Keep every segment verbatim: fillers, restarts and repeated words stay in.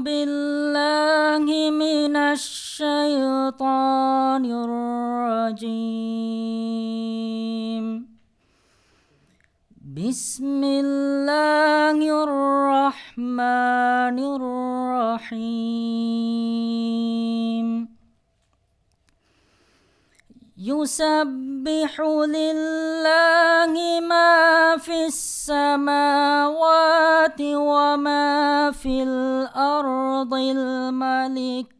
بالله من الشيطان الرجيم. بسم الله الرحمن الرحيم. يسبح لله ما في السماوات وما في الأرض الملك،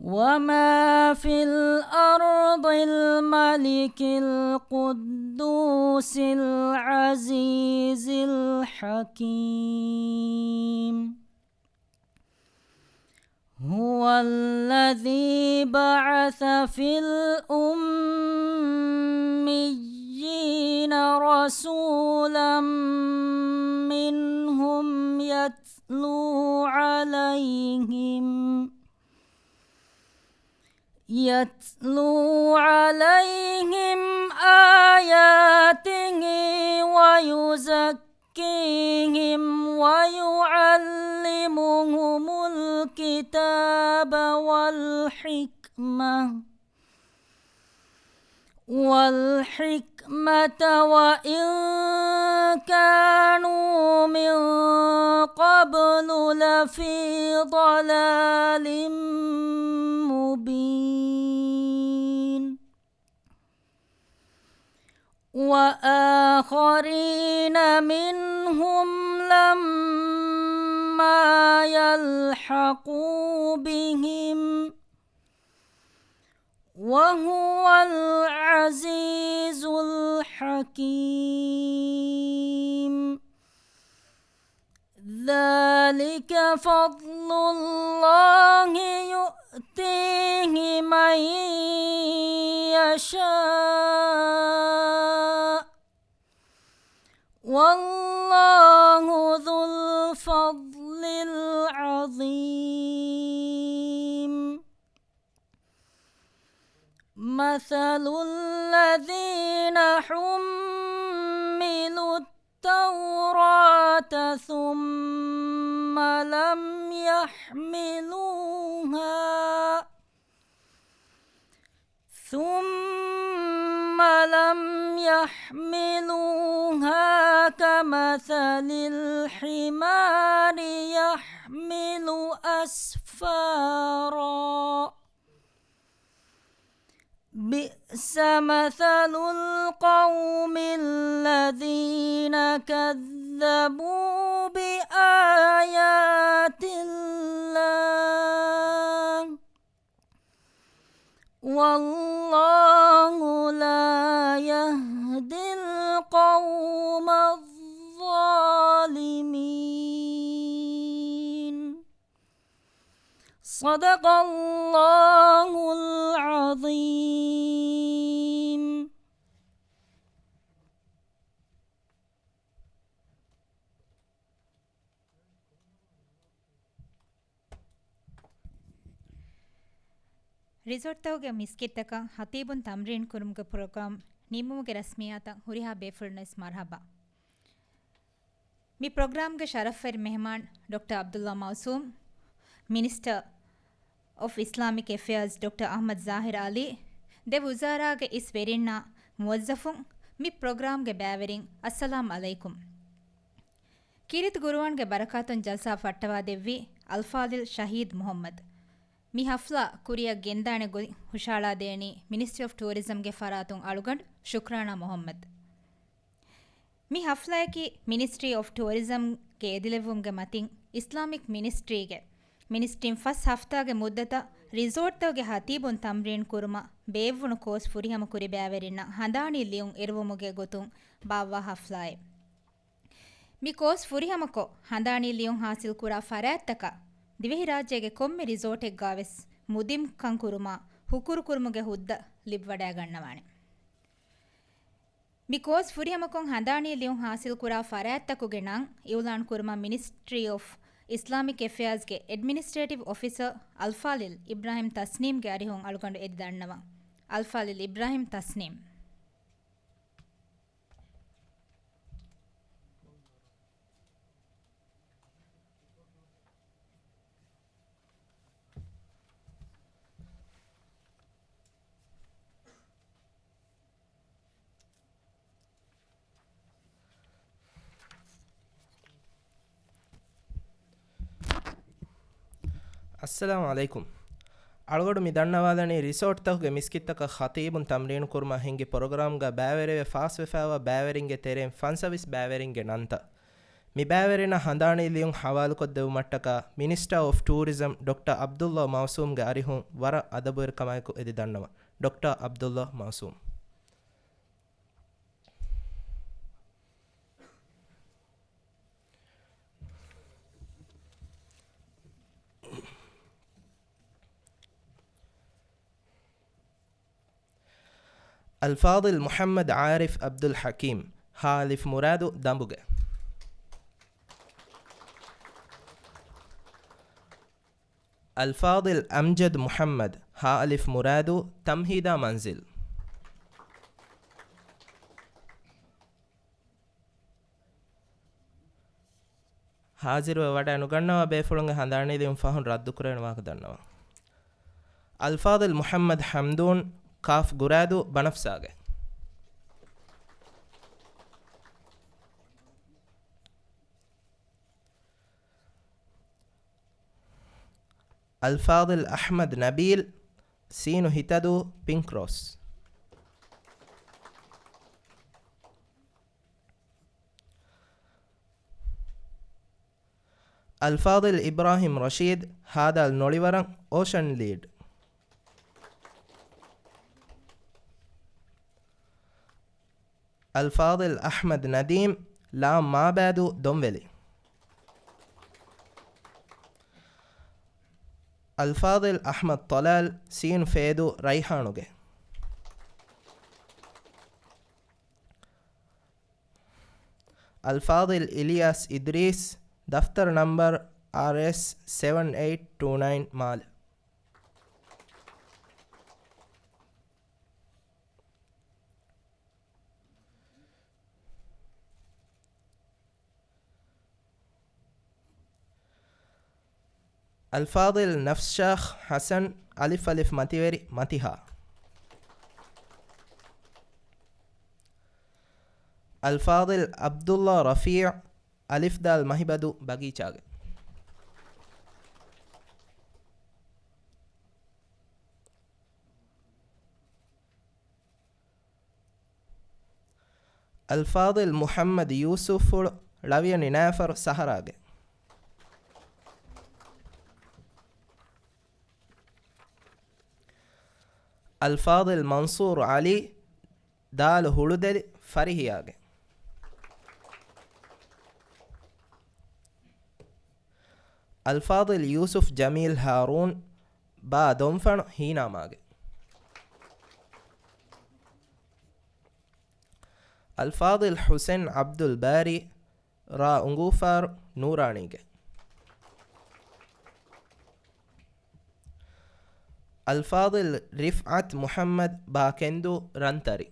وما في الأرض الملك القدوس العزيز الحكيم. هو الذي بعث في الأميين رسولا منهم يتلو عليهم، يتلو عليهم آياته ويزكيهم ويزكيهم ويعلمهم الكتاب والحكمة، والحكمة وإن كانوا من قبل لفي ضلال مبين. وآخرين منهم لما يلحقوا بهم، وهو العزيز الحكيم. ذلك فضل الله يؤتيه من يشاء، والله ذو الفضل العظيم. مثل الذين حملوا التوراة ثم لم يحملوها، ثم لم يحملوها كمثل الحمار يحمل أسفارا. بئس مثل القوم الذين كذبوا بآيات الله، والله لا يهدي القوم الظالمين. صدق الله العظيم. ރިސޯޓްތަކުގެ މިސްކިތްތަކަށް ހަތީބުން ތަމްރީން ކުރުމުގެ ޕްރޮގްރާމް ނިންމުމުގެ ރަސްމިއްޔާތަށް ހުރިހާ ބޭފުޅުންވެސް މަރުޙަބާ. މި ޕްރޮގްރާމްގެ ޝަރަފްވެރި މެހެމާން ޑޮކްޓަރ ޢަބްދުﷲ މައުޞޫމް، މިނިސްޓަރ އޮފް އިސްލާމިކް އެފެއާޒް ޑޮކްޓަރ އަޙްމަދު ޒާހިރު ޢަލީ، ދެ ވުޒާރާގެ އިސް ވެރިންނާ މުވައްޒަފުން، މި ޕްރޮގްރާމްގެ ބައިވެރިން، އައްސަލާމް ޢަލައިކުމް. ކީރިތި ޤުރުއާންގެ ބަރަކާތުން ޖަލްސާ ފައްޓަވާދެއްވީ އަލްފާޟިލް ޝަހީދު މުޙައްމަދު. މި ޙަފްލާ ކުރިއަށް ގެންދާނެ ގޮތް ހުށަހަޅާދޭނީ މިނިސްޓްރީ އޮފް ޓޫރިޒަމްގެ ފަރާތުން އަޅުގަނޑު ޝުކްރާނާ މުޙައްމަދު. މި ޙަފްލާއަކީ މިނިސްޓްރީ އޮފް ޓޫރިޒަމްގެ އެދިލެއްވުމުގެ މަތިން އިސްލާމިކް މިނިސްޓްރީގެ މިނިސްޓްރީން ފަސް ހަފްތާގެ މުއްދަތަށް ރިސޯޓްތަކުގެ ހަތީބުން ތަމްރީން ކުރުމަށް ބޭއްވުނު ކޯސް ފުރިހަމަ ކުރި ބައިވެރިންނަށް ހަނދާނީ ލިޔުން އެރުވުމުގެ ގޮތުން ބާއްވާ ޙަފްލާއެއް. މި ކޯސް ފުރިހަމަކޮށް، ހަނދާނީ ލިޔުން ޙާޞިލްކުރާ ފަރާތްތަކަށް ދިވެހިރާއްޖޭގެ ކޮންމެ ރިސޯޓެއްގާވެސް މުދިންކަން ކުރުމަށް ހުކުރު ކުރުމުގެ ހުއްދަ ލިބިވަޑައިގަންނަވާނެ. މި ކޯސް ފުރިހަމަކޮށް ހަނދާނީ ލިޔުން ޙާޞިލްކުރާ ފަރާތްތަކުގެ ނަން އިއުލާން ކުރުމަށް މިނިސްޓްރީ އޮފް އިސްލާމިކް އެފެއާޒްގެ އެޑްމިނިސްޓްރޭޓިވް އޮފިސަރ އަލްފާޟިލް އިބްރާހިމް ތަސްނީމްގެ އަރިހުން އަޅުގަނޑު އެދި ދަންނަވަން. އަލްފާޟިލް އިބްރާހިމް ތަސްނީމް. އައްސަލާމު ޢަލައިކުމް. އަޅުގަޑު މި ދަންނަވާލަނީ ރިސޯޓްތަކުގެ މިސްކިތްތަކަށް ޚަތީބުން ތަމްރީނު ކުރުމަށް ހިންގި ޕްރޮގްރާމްގަ ބައިވެރިވެ ފާސްވެފައިވާ ބައިވެރިންގެ ތެރެއިން ފަންސަވީސް ބައިވެރިންގެ ނަންތައް. މި ބައިވެރިންނަށް ހަނދާނީ ލިޔުން ޙަވާލުކޮށްދެވުމަށްޓަކާ މިނިސްޓަރ އޮފް ޓޫރިޒަމް ޑޮކްޓަރ ޢަބްދުﷲ މައުސޫމްގެ އަރިހުން ވަރަށް އަދަބުވެރިކަމާއެކު އެދި ދަންނަވަން. ޑޮކްޓަރ ޢަބްދުﷲ މައުސޫމް. އަލްފާޟިލް މުޙައްމަދު ޢާރިފް ޢަބްދުލް ޙަކީމް، ހާ އަލިފް މުރާދު، ދަނބުގެ. އަލްފާޟިލް އަމްޖަދު މުޙައްމަދު، ހާ އަލިފް މުރާދު، ތަމްހީދާ މަންޒިލް. ޙާޟިރުވެ ވަޑައިނުގަންނަވާ ބޭފުޅުންގެ ހަނދާނީ ލިޔުން ފަހުން ރައްދުކުރެވޭނެ ވާހަކަ ދަންނަވަން. އަލްފާޟިލް މުޙައްމަދު ޙަމްދޫން، ކާފް ގުރާދޫ، ބަނަފްސާގެ. އަލްފާޟިލް އަޙްމަދު ނަބީލް، ސީނު ހިތަދޫ، ޕިންކް ރޯސް. އަލްފާޟިލް އިބްރާހީމް ރަޝީދު، ހާ ދާލް ނޮޅިވަރަން، އޯޝަން ލީޑް. އަލްފާޟިލް އަޙްމަދު ނަދީމް، ލާމް މާބައިދޫ، ދޮންވެލި. އަލްފާޟިލް އަޙްމަދު ޠަލާލް، ސީނު ފޭދޫ، ރައިޙާނުގެ. އަލްފާޟިލް އިލްޔާސް އިދްރީސް، ދަފްތަރު ނަމްބަރު އާރްއެސް ސެވަން އެއިޓް ޓޫ ނައިން، މާލެ. އަލްފާޟިލް ނަފްޝާޚް ޙަސަން، އަލިފް އަލިފް މަތިވެރި، މަތިހާ. އަލްފާޟިލް ޢަބްދުﷲ ރަފީޢު، އަލިފް ދާލް މަހިބަދޫ، ބަގީޗާގެ. އަލްފާޟިލް މުޙައްމަދު ޔޫސުފުޅު، ޅަވިޔަނި ނާފަރު، ސަހަރާގެ. އަލްފާޟިލް މަންސޫރު ޢަލީ، ދާލު ހުޅުދެލި، ފަރިހިޔާގެ. އަލްފާޟިލް ޔޫސުފް ޖަމީލް ހާރޫން، ބާ ދޮންފަނު، ހީނާމާގެ. އަލްފާޟިލް ޙުސެން ޢަބްދުލް ބާރީ، ރާ އުނގޫފާރު، ނޫރާނީގެ. އަލްފާޟިލް ރިފްޢަތު މުޙައްމަދު، ބާ ކެންދޫ، ރަންތަރި.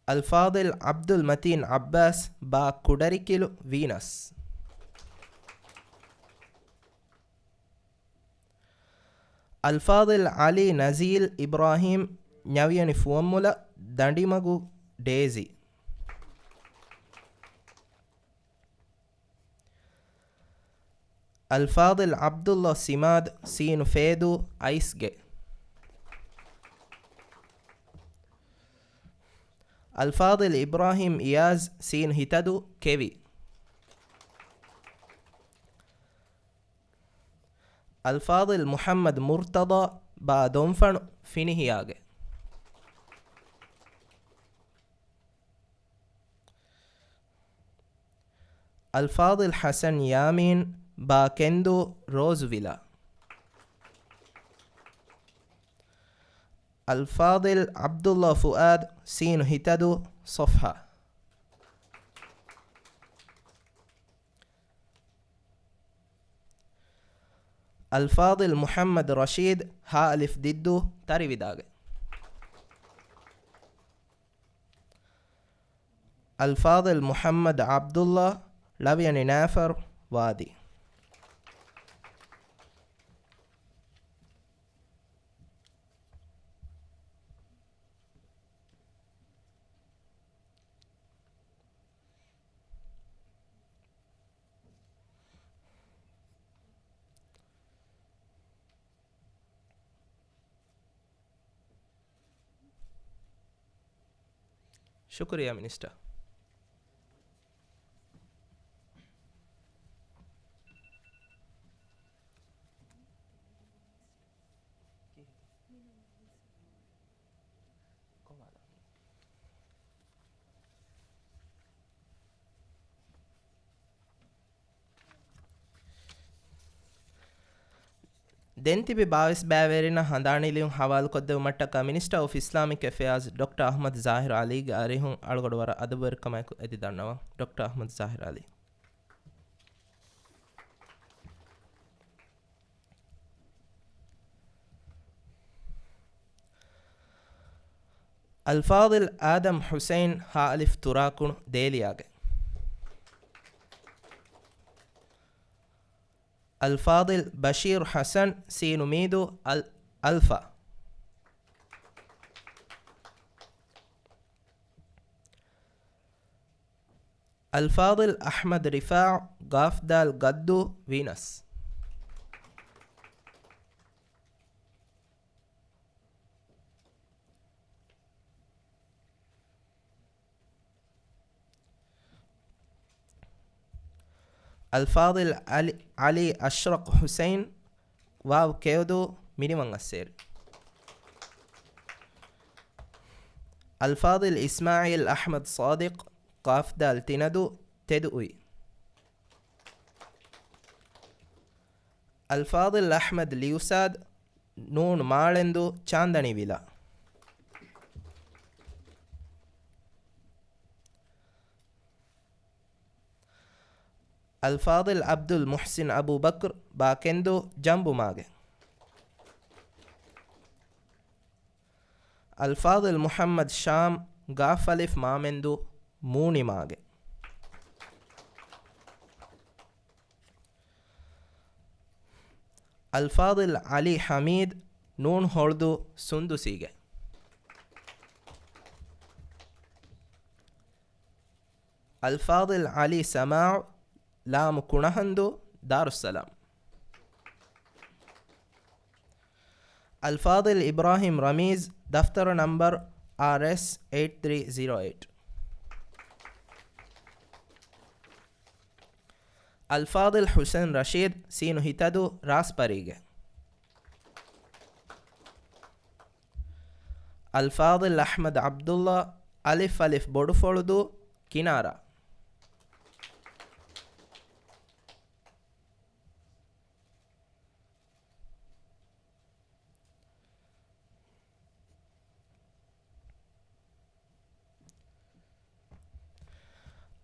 އަލްފާޟިލް ޢަބްދުލް މަތީން ޢައްބާސް، ބާ ކުޑަރިކިލު، ވީނަސް. އަލްފާޟިލް ޢަލީ ނަޒީލް އިބްރާހީމް، ނަވިޔަނި ފުވައްމުލައް، ދަނޑިމަގު، ޑޭޒީ. އަލްފާޟިލް ޢަބްދުﷲ ސިމާދު، ސީނު ފޭދޫ، އައިސްގެ. އަލްފާޟިލް އިބްރާހީމް އިޔާޒް، ސީނު ހިތަދޫ، ކެވި. އަލްފާޟިލް މުޙައްމަދު މުރްތަޟާ، ބާ ދޮންފަނު، ފިނިހިޔާގެ. އަލްފާޟިލް ޙަސަން ޔާމީން، ބާ ކެންދޫ، ރޯޒުވިލާ. އަލްފާޟިލް ޢަބްދުﷲ ފުއާދު، ސީނު ހިތަދޫ، ޞަފްޙާ. އަލްފާޟިލް މުޙައްމަދު ރަޝީދު، ހާ އަލިފް ދިއްދޫ، ތަރިވިދާގެ. އަލްފާޟިލް މުޙައްމަދު ޢަބްދުﷲ، ޅަވިޔަނި ނާފަރު، ވާދީ. ޝުކުރިއްޔާ މިނިސްޓަރ. ދެން ތިބި ބާވީސް ބައިވެރިންނަށް ހަނދާނީ ލިޔުން ހަވާލުކޮށްދެވުމަށްޓަކާ މިނިސްޓަރ އޮފް އިސްލާމިކް އެފެއާޒް ޑޮކްޓަރ އަޙްމަދު ޒާހިރު ޢަލީގެ އަރިހުން އަޅުގަޑު ވަރަށް އަދަބުވެރިކަމާއެކު އެދި ދަންނަވަން. ޑޮކްޓަރ އަޙްމަދު ޒާހިރު ޢަލީ. އަލްފާޟިލް އާދަމް ޙުސައިން، ހާ އަލިފް ތުރާކުނު، ދޭލިޔާގެ. އަލްފާޟިލް ބަޝީރު ޙަސަން، ސީނު މީދޫ، އަލް-، އަލްފާ. އަލްފާޟިލް އަޙްމަދު ރިފާޢު، ގާފްދާލް ގައްދޫ، ވީނަސް. އަލްފާޟިލް ޢަލީ، ޢަލީ އަޝްރަޤް ޙުސައިން، ވާވް ކެޔޮދޫ، މިނިވަން އައްސޭރި. އަލްފާޟިލް އިސްމާޢީލް އަޙްމަދު ޞާދިޤް، ޤާފްދާލް ތިނަދޫ، ތެދު އުއި. އަލްފާޟިލް އަޙްމަދު ލިޔުސާދު، ނޫނު މާޅެންދޫ، ޗާންދަނީ ވިލާ. އަލްފާޟިލް ޢަބްދުލް މުޙްސިން އަބޫބަކްރު، ބާކެންދޫ، ޖަނބުމާގެ. އަލްފާޟިލް މުޙައްމަދު ޝާމް، ގާފް އަލިފް މާމެންދޫ، މޫނިމާގެ. އަލްފާޟިލް ޢަލީ ޙަމީދު، ނޫނު ހޮޅުދޫ، ސުންދުސީގެ. އަލްފާޟިލް ޢަލީ ސަމާޢު، ލާމު ކުނަހަންދޫ، ދާރުއްސަލާމް. އަލްފާޟިލް އިބްރާހީމް ރަމީޒް، ދަފްތަރު ނަންބަރު އާރްއެސް އެއިޓް ތްރީ ޒީރޯ އެއިޓް. އަލްފާޟިލް ޙުސައިން ރަޝީދު، ސީނު ހިތަދޫ، ރާސްޕަރީގެ. އަލްފާޟިލް އަޙްމަދު ޢަބްދުﷲ، އަލިފް އަލިފް ބޮޑުފޮޅުދޫ، ކިނާރާ.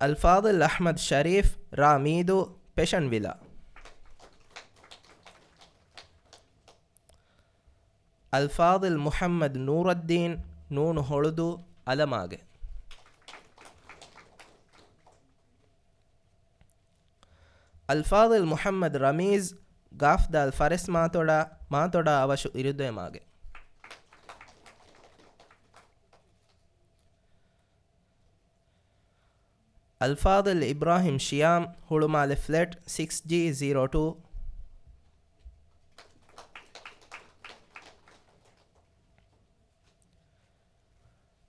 އަލްފާޟިލް އަޙްމަދު ޝަރީފް، ރާ މީދޫ، ޕެޝަން ވިލާ. އަލްފާޟިލް މުޙައްމަދު ނޫރައްދީން، ނޫނު ހޮޅުދޫ، އަލަމާގެ. އަލްފާޟިލް މުޙައްމަދު ރަމީޒް، ގާފްދާލް ފަރެސް މާތޮޑާ، މާތޮޑާ އަވަށު އިރުދޮއެމާގެ. އަލްފާޟިލް އިބްރާހީމް ޝިޔާމް، ހުޅުމާލެ ފްލެޓް ސިކްސް ޖީ ޒީރޯ ޓޫ.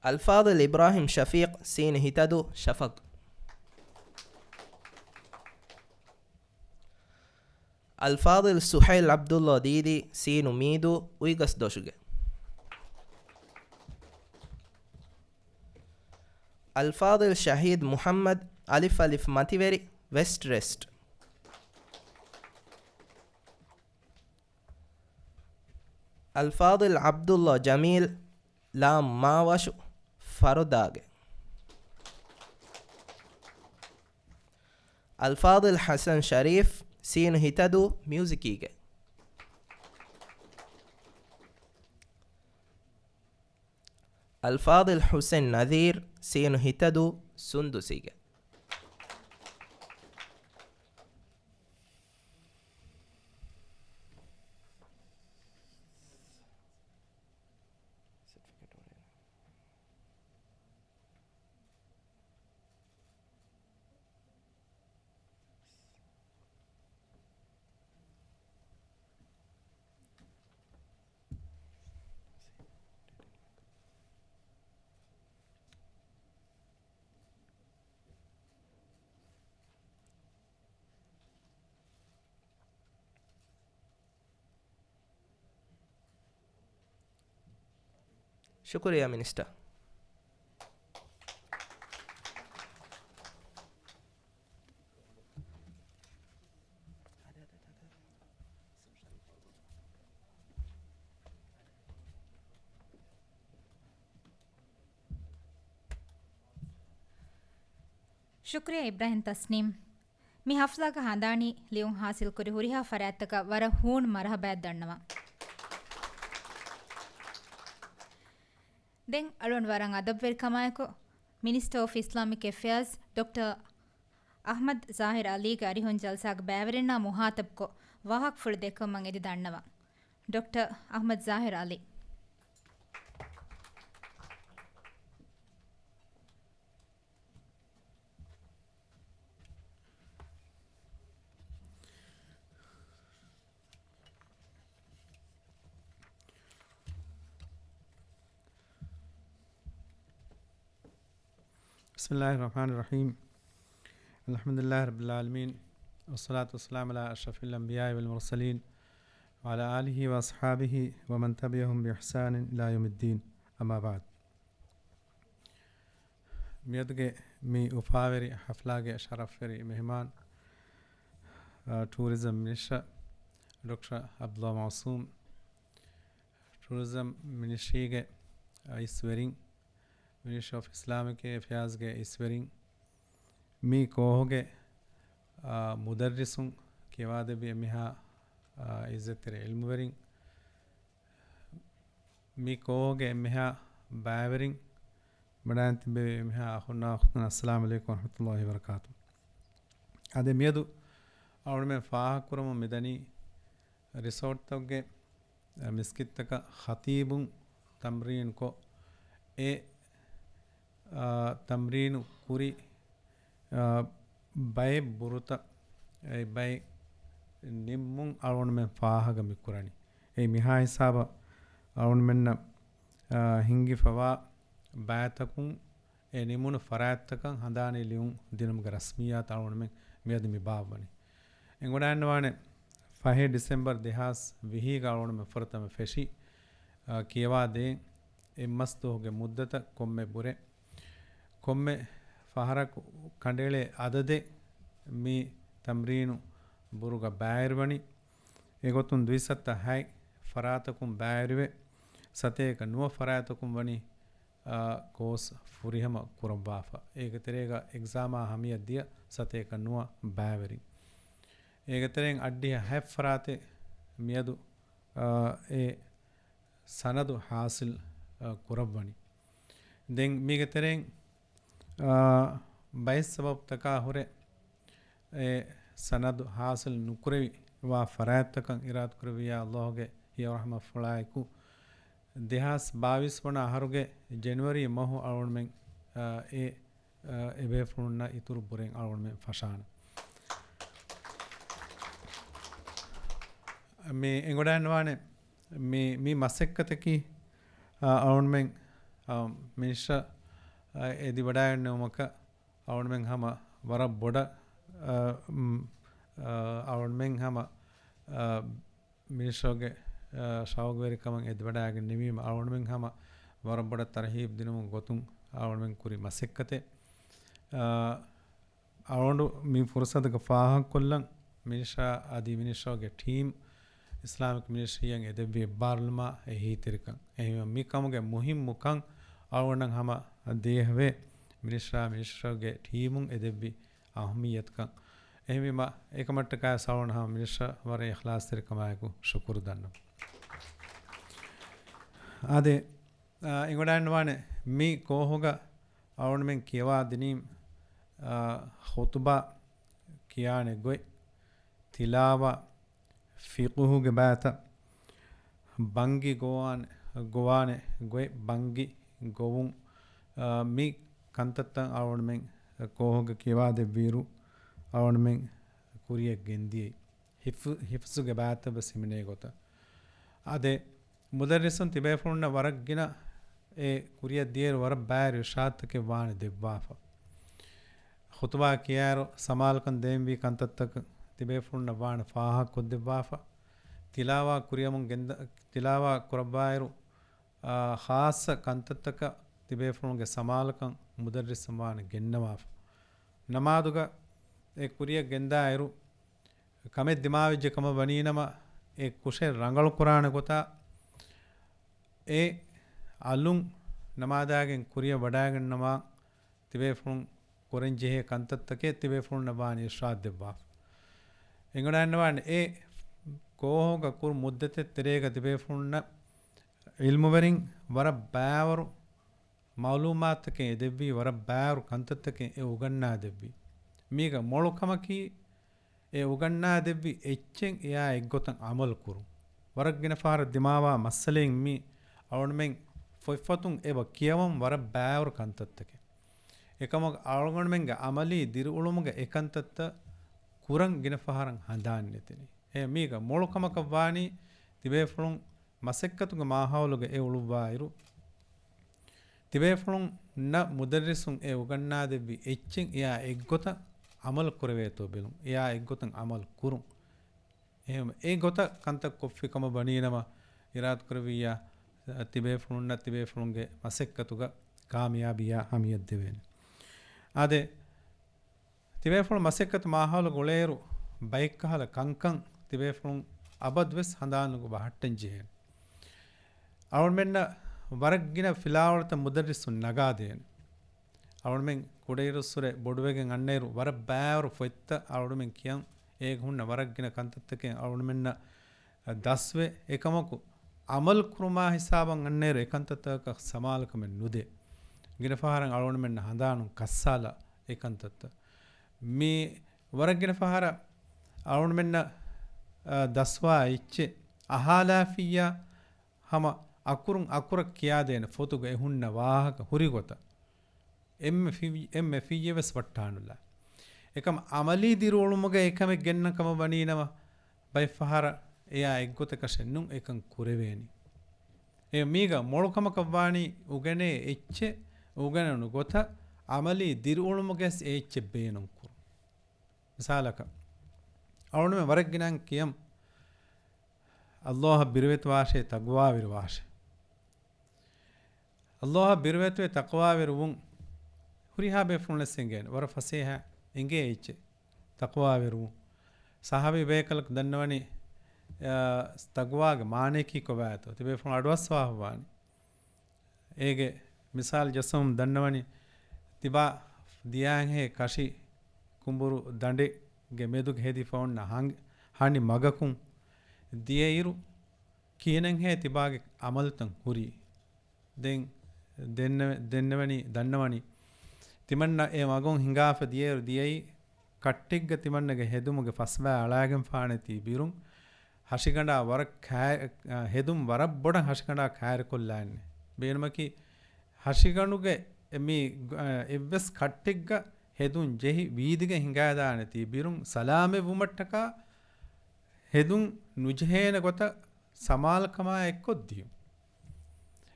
އަލްފާޟިލް އިބްރާހީމް ޝަފީޤް، ސީނު ހިތަދޫ، ޝަފަޤް. އަލްފާޟިލް ސުހައިލް ޢަބްދުﷲ ދީދީ، ސީނު މީދޫ، އުއިގަސްދޮށުގެ. އަލްފާޟިލް ޝަހީދު މުޙައްމަދު، އަލިފް އަލިފް މަތިވެރި، ވެސްޓް ރެސްޓް. އަލްފާޟިލް ޢަބްދުﷲ ޖަމީލް، ލާމް މާވަށު، ފަރުދާގެ. އަލްފާޟިލް ޙަސަން ޝަރީފް، ސީނު ހިތަދޫ، މިއުޒިކީގެ. އަލްފާޟިލް ޙުސެން ނަޒީރް، ސީނު ހިތަދޫ، ސުންދުސީގެ. ޝުކުރިއްޔާ މިނިސްޓަރ. ޝުކުރިއްޔާ އިބްރާހިމް ތަސްނީމް. މި ހަފްލާގަ ހަނދާނީ ލިޔުން ހާސިލްކުރި ހުރިހާ ފަރާތްތަކަށް ވަރަށް ހޫނު މަރުހަބާއެއް ދަންނަވަން. ދެން އަޅުގަނޑު ވަރަށް އަދަބުވެރިކަމާއެކު، މިނިސްޓަރ އޮފް އިސްލާމިކް އެފެއާޒް ޑޮކްޓަރ އަޙްމަދު ޒާހިރު ޢަލީގެ އަރިހުން ޖަލްސާގެ ބައިވެރިންނާ މުހާތަބްކޮށް، ވާހަކަފުޅު ދެއްކުމަށް އެދި ދަންނަވަން. ޑޮކްޓަރ އަޙްމަދު ޒާހިރު ޢަލީ. بسم الله الرحمن الرحيم. الحمد لله رب العالمين. والصلاة والسلام على أشرف الأنبياء والمرسلين وعلى آله وأصحابه ومن تبعهم بإحسان إلى يوم الدين. أما بعد. މިއަދުގެ މި އުފާވެރި ހަފްލާގެ ޝަރަފްވެރި މެހެމާން، އާ، ޓޫރިޒަމް މިނިސްޓަރ ޑޮކްޓަރ ޢަބްދުﷲ މަޢުޞޫމް، ޓޫރިޒަމް މިނިސްޓްރީގެ، އާ، އިސްވެރިން، މިނިސްޓްރީ އޮފް އިސްލާމިކް އެފެއާޒްގެ އިސްވެރިން، މި ކޯހުގެ، އާ، މުދައްރިސުން، ކިޔަވާދެއްވި އެންމެހާ، އާ، އިއްޒަތްތެރި ޢިލްމުވެރިން، މި ކޯހުގެ އެންމެހާ ބައިވެރިން، ބަޑާއިން ތިއްބެވި އެންމެހާ އަޚުންނާ އުޚްތުން، އައްސަލާމު ޢަލައިކުމް ވަރަޙްމަތުﷲ ވަބަރަކާތު. އާދެ، މިއަދު އަޅުގަނޑުމެން ފާހަގަކުރަމުން މިދަނީ ރިސޯޓްތަކުގެ މިސްކިތްތަކަށް ޚަތީބުން ތަމްރީނުކޮށް، އެ، އާ، ތަމްރީނު ކުރި، އާ، ބައެއް ބުރުތައް، އެ ބައެއް ނިންމުން އަޅުގަނޑުމެން ފާހަގަ މި ކުރަނީ. އެއީ މިހާ ހިސާބަށް އަޅުގަނޑުމެންނަށް، އާ، ހިންގިފަވާ ބައިތަކުން އެ ނިމުނު ފަރާތްތަކަށް ހަނދާނީ ލިޔުން ދިނުމުގެ ރަސްމިއްޔާތު އަޅުގަނޑުމެން މިއަދު މި ބާއްވަނީ. އެނގިވަޑައިގަންނަވާނެ، ފަހެއް ޑިސެމްބަރު ދެހާސް ވިހީގަ އަޅުގަނޑުމެން ފުރަތަމަ ފެށި، އާ، ކިޔަވާ ދޭން އެއްމަސް ދުވަހުގެ މުއްދަތަށް ކޮންމެ ބުރެއް، ކޮންމެ ފަހަރަކު ކަނޑައެޅޭ އަދަދެއް މި ތަމްރީނު ބުރުގަ ބައިވެރިވަނީ. އެގޮތުން ދުއިސައްތަ ހަތް ފަރާތަކުން ބައިވެރިވެ، ސަތޭކަ ނުވަ ފަރާތަކުން ވަނީ، އާ، ކޯސް ފުރިހަމަ ކުރައްވާފަ. އޭގެ ތެރޭގަ އެގްޒާމާ ހަމަޔަށް ދިޔަ ސަތޭކަ ނުވަ ބައިވެރިން. އޭގެ ތެރެއިން އަށްޑިހަ ހަތް ފަރާތެއް މިއަދު، އާ، އެ ސަނަދު ހާސިލް، އާ، ކުރައްވަނީ. ދެން މީގެ ތެރެއިން، އާ، ބައެއް ސަބަބުތަކާ ހުރެ އެ ސަނަދު ހާސިލް ނުކުރެވި ވާ ފަރާތްތަކަށް އިރާދަކުރެއްވިއްޔާ ﷲ ގެ ހިޔަވަރު ރަޙްމަތްފުޅާއެކު، ދެހާސް ބާވީސް ވަނަ އަހަރުގެ ޖެނުއަރީ މަހު އަޅުގަނޑުމެން، އާ، އެ، އާ، އެބޭފުޅުންނަށް އިތުރު ބުރެއް އަޅުގަނޑުމެން ފަށާނެ. މި އެނގިވަޑައިގަންނަވާނެ މި، މި މަސައްކަތަކީ، އާ، އަޅުގަނޑުމެން، އާ، މިނިސްޓަރ، އާ، އެދިވަޑައިގަންނެވުމަކަށް އަޅުގަނޑުމެން ހަމަ ވަރަށް ބޮޑަށް، އާ، މް، އާ، އަޅުގަނޑުމެން ހަމަ، އާ، މިނިސްޓަރގެ، އާ، ޝައުގުވެރިކަމަށް އެދިވަޑައިގެން ނިމީމަ އަޅުގަނޑުމެން ހަމަ ވަރަށް ބޮޑަށް ތަރްހީބް ދިނުމުގެ ގޮތުން އަޅުގަނޑުމެން ކުރި މަސައްކަތެއް. އާ، އަޅުގަނޑު މި ފުރުސަތުގަ ފާހަގަކޮށްލަން މިނިސްޓަރ އަދި މިނިސްޓަރގެ ޓީމް އިސްލާމިކް މިނިސްޓްރީއަށް އެދެއްވި އެއްބާރުލުމާ އެހީތެރިކަން. އެހެންވެ، މި ކަމުގެ މުހިއްމުކަން އަޅުގަނޑަށް ހަމަ ދޭހަވޭ މިނިސްޓަރ، މިނިސްޓަރގެ ޓީމުން އެދެއްވި އަހަމިއްޔަތުކަން. އެހެންވީމަ، އެކަމަށްޓަކާ ސަޅުން ހަމަ މިނިސްޓަރ ވަރަށް އިޚްލާޞްތެރިކަމާއެކު ޝުކުރު ދަންނަވަން. އާދެ، އާ، އެނގިވަޑައިގަންނަވާނެ މި ކޯހުގަ އަޅުގަނޑުމެން ކިޔަވާދިނީ، އާ، ޚުޠުބާ ކިޔާނެ ގޮތް، ތިލާވާ، ފިޤުހުގެ ބައިތައް، ބަންގި ގޮވާނެ، ގޮވާނެ ގޮތް، ބަންގި ގޮވުން، އާ، މި ކަންތައްތައް އަޅުގަނޑުމެން ކޯހުގަ ކިޔަވާދެއްވިއިރު އަޅުގަނޑުމެން ކުރިޔަށް ގެންދިޔައީ. ހިފް-، ހިފްޒުގެ ބައިތައް ވެސް ހިމެނޭ ގޮތަށް. އާދެ، މުދައްރިސުން ތިބޭފުޅުންނަށް ވަރަށް ގިނަ އެ ކުރިއަށް ދިޔައިރު ވަރަށް ބައިވެރި އިރުޝާދުތަކެއް ވާނެ ދެއްވާފަ. ޚުޠުބާ ކިޔާއިރު ސަމާލުކަން ދޭންވީ ކަންތައްތަކަށް ތިބޭފުޅުންނަށް ވާނެ ފާހަގަކޮށްދެއްވާފަ. ތިލާވާ ކުރިޔަމުން ގެންދަ-، ތިލާވާ ކުރައްވާއިރު، އާ، ޚާއްޞަ ކަންތައްތަކަށް ތިބޭފުޅުންގެ ސަމާލުކަން މުދައްރިސުން ވާނެ ގެންނަވާފަ. ނަމާދުގަ އެ ކުރިއަށް ގެންދާއިރު، ކަމެއް ދިމާވެއްޖެ ކަމަށް ވަނީނަމަ، އެ ކުށެއް ރަނގަޅު ކުރާނެ ގޮތާ، އެ އަލުން ނަމާދާގެން ކުރިއަށް ވަޑައިގަންނަވާ ތިބޭފުޅުން ކުރަންޖެހޭ ކަންތައްތަކެއް ތިބޭފުޅުންނަށް ވާނީ އިރްޝާދް ދެއްވާފަ. އެނގިވަޑައިގަންނަވާނެ އެ ކޯހުގަ ކުރު މުއްދަތެއް ތެރޭގަ ތިބޭފުޅުންނަށް ޢިލްމުވެރިން ވަރަށް ބައިވަރު މަޢުލޫމާތުތަކެއް އެދެއްވީ، ވަރަށް ބައިވަރު ކަންތައްތަކެއް އެ އުގަންނާދެއްވީ. މީގަ މޮޅު ކަމަކީ، އެ އުގަންނާދެއްވި އެއްޗެއް އެއާ އެއްގޮތަށް ޢަމަލު ކުރުން. ވަރަށް ގިނަ ފަހަރަށް ދިމާވާ މައްސަލައިން މީ އަޅުގަނޑުމެން ފޮތްފޮތުން އެބަ ކިޔަވަން ވަރަށް ބައިވަރު ކަންތައްތަކެއް. އެކަމަކު އަޅުގަނޑުމެންގެ ޢަމަލީ ދިރިއުޅުމުގަ އެކަންތައްތައް ކުރަން ގިނަ ފަހަރަށް ހަނދާން ނެތިނީ. އެ މީގަ މޮޅު ކަމަކަށް ވާނީ ތިބޭފުޅުން މަސައްކަތުގެ މާހައުލުގަ އެ އުޅުއްވާއިރު، ތިބޭފުޅުންނަށް މުދައްރިސުން އެ އުގަންނާދެއްވި އެއްޗެއް އެއާ އެއްގޮތަށް ޢަމަލު ކުރެވޭތޯ ބެލުން، އެއާ އެއްގޮތަށް ޢަމަލު ކުރުން. އެހެން އެ ގޮތަށް ކަންތައް ކޮށްފި ކަމަށް ވަނީނަމަ، އިރާދަކުރެއްވިއްޔާ، ތިބޭފުޅުންނަށް ތިބޭފުޅުންގެ މަސައްކަތުގަ ކާމިޔާބީއާ ހަމަޔަށް ދެވޭނެ. އާދެ، ތިބޭފުޅު މަސައްކަތު މާހައުލުގަ އުޅޭއިރު، ބައެއްކަހަލަ ކަންކަން ތިބޭފުޅުން އަބަދުވެސް ހަނދާނުގަ ބަހައްޓަން ޖެހޭނެ. އަޅުގަނޑުމެންނަށް ވަރަށް ގިނަ ފިލާވަޅުތައް މުދައްރިސުން ނަގާދޭނެ. އަޅުގަނޑުމެން ކުޑައިރުއްސުރެ ބޮޑުވެގެން އަންނައިރު، ވަރަށް ބައިވަރު ފޮތްތައް އަޅުގަނޑުމެން ކިޔަން، އޭގަ ހުންނަ ވަރަށް ގިނަ ކަންތައްތަކެއް އަޅުގަނޑުމެންނަށް ދަސްވެ، އެކަމަކު ޢަމަލު ކުރުމާ ހިސާބަށް އަންނައިރު އެކަންތައްތަކަށް ސަމާލުކަމެއް ނުދޭ. ގިނަ ފަހަރަށް އަޅުގަނޑުމެންނަށް ހަނދާނުން ކައްސާލާ އެކަންތައްތައް. މި ވަރަށް ގިނަ ފަހަރަށް އަޅުގަނޑުމެންނަށް، އަ، ދަސްވާ އެއްޗެއް އަހާލާފިއްޔާ ހަމަ އަކުރުން އަކުރަށް ކިޔާދޭނެ ފޮތުގަ އެ ހުންނަ ވާހަކަ ހުރި ގޮތަށް. އެންމެ ފި-، އެންމެ ފިއްޔެއް ވެސް ވައްޓާނުލާ. އެކަމަ ޢަމަލީ ދިރިއުޅުމުގަ އެކަމެއް ގެންނަ ކަމަށް ވަނީނަމަ، ބައެއްފަހަރަށް އެއާ އެއްގޮތަކަށެއް ނޫން އެކަން ކުރެވޭނީ. އެ މީގަ މޮޅު ކަމަކަށް ވާނީ އުގެނޭ އެއްޗެއް އުގެނުނު ގޮތަށް ޢަމަލީ ދިރިއުޅުމުގަސް އެ އެއްޗެއް ބޭނުން ކުރުން. މިސާލަކަށް، އަޅުގަނޑުމެން ވަރަށް ގިނައިން ކިޔަން، ﷲ އަށް ބިރުވެތިވާށޭ، ތަޤްވާވެރިވާށޭ. ﷲ އަށް ބިރުވެތިވެ ތަޤްވާވެރިވުން ހުރިހާ ބޭފުޅުންނަށް އެނގޭނެ. ވަރަށް ފަސޭހަ އެނގޭ އެއްޗެއް ތަޤްވާވެރިވުން. ޞަޙާބީ ބޭކަލަކު ދަންނަވަނީ، އާ، ތަޤްވާގެ މާނަޔަކީ ކޮބާތޯ؟ ތިބޭފުޅުން އަޑުއައްސަވާފަ ވާނީ. އޭގެ މިސާލު ޖައްސަވަމުން ދަންނަވަނީ، ތިބާ ދިޔާހޭ ކަށި ކުނބުރު ދަނޑެއްގެ މެދުގަ ހެދިފަ އޮންނަ ހަން-، ހަނި މަގަކުން ދިޔައިރު، ކިހިނެއްހޭ ތިބާގެ ޢަމަލުތައް ހުރީ؟ ދެން ދެންނެވެ-، ދެންނެވެނީ، ދަންނަވަނީ، ތިމަންނަ އެ މަގުން ހިނގާފަ ދިޔައިރު ދިޔައީ ކައްޓެއްގަ ތިމަންނަގެ ހެދުމުގެ ފަސްބާ އަޅާގެންފާނެތީ ބިރުން ހަށިގަނޑާ ވަރަށް ކާ-، އަ، ހެދުން ވަރަށް ބޮޑަށް ހަށިގަނޑާ ކާރިކޮށްލާނެ. ބޭނުމަކީ ހަށިގަނޑުގެ މި، އަ، އެއްވެސް ކައްޓެއްގަ ހެދުން ޖެހި ވީދިގަ ހިނގާދާނެތީ ބިރުން ސަލާމަތްވުމަށްޓަކާ ހެދުން ނުޖެހޭނެ ގޮތަށް ސަމާލުކަމާ އެއްކޮށްދިޔުން.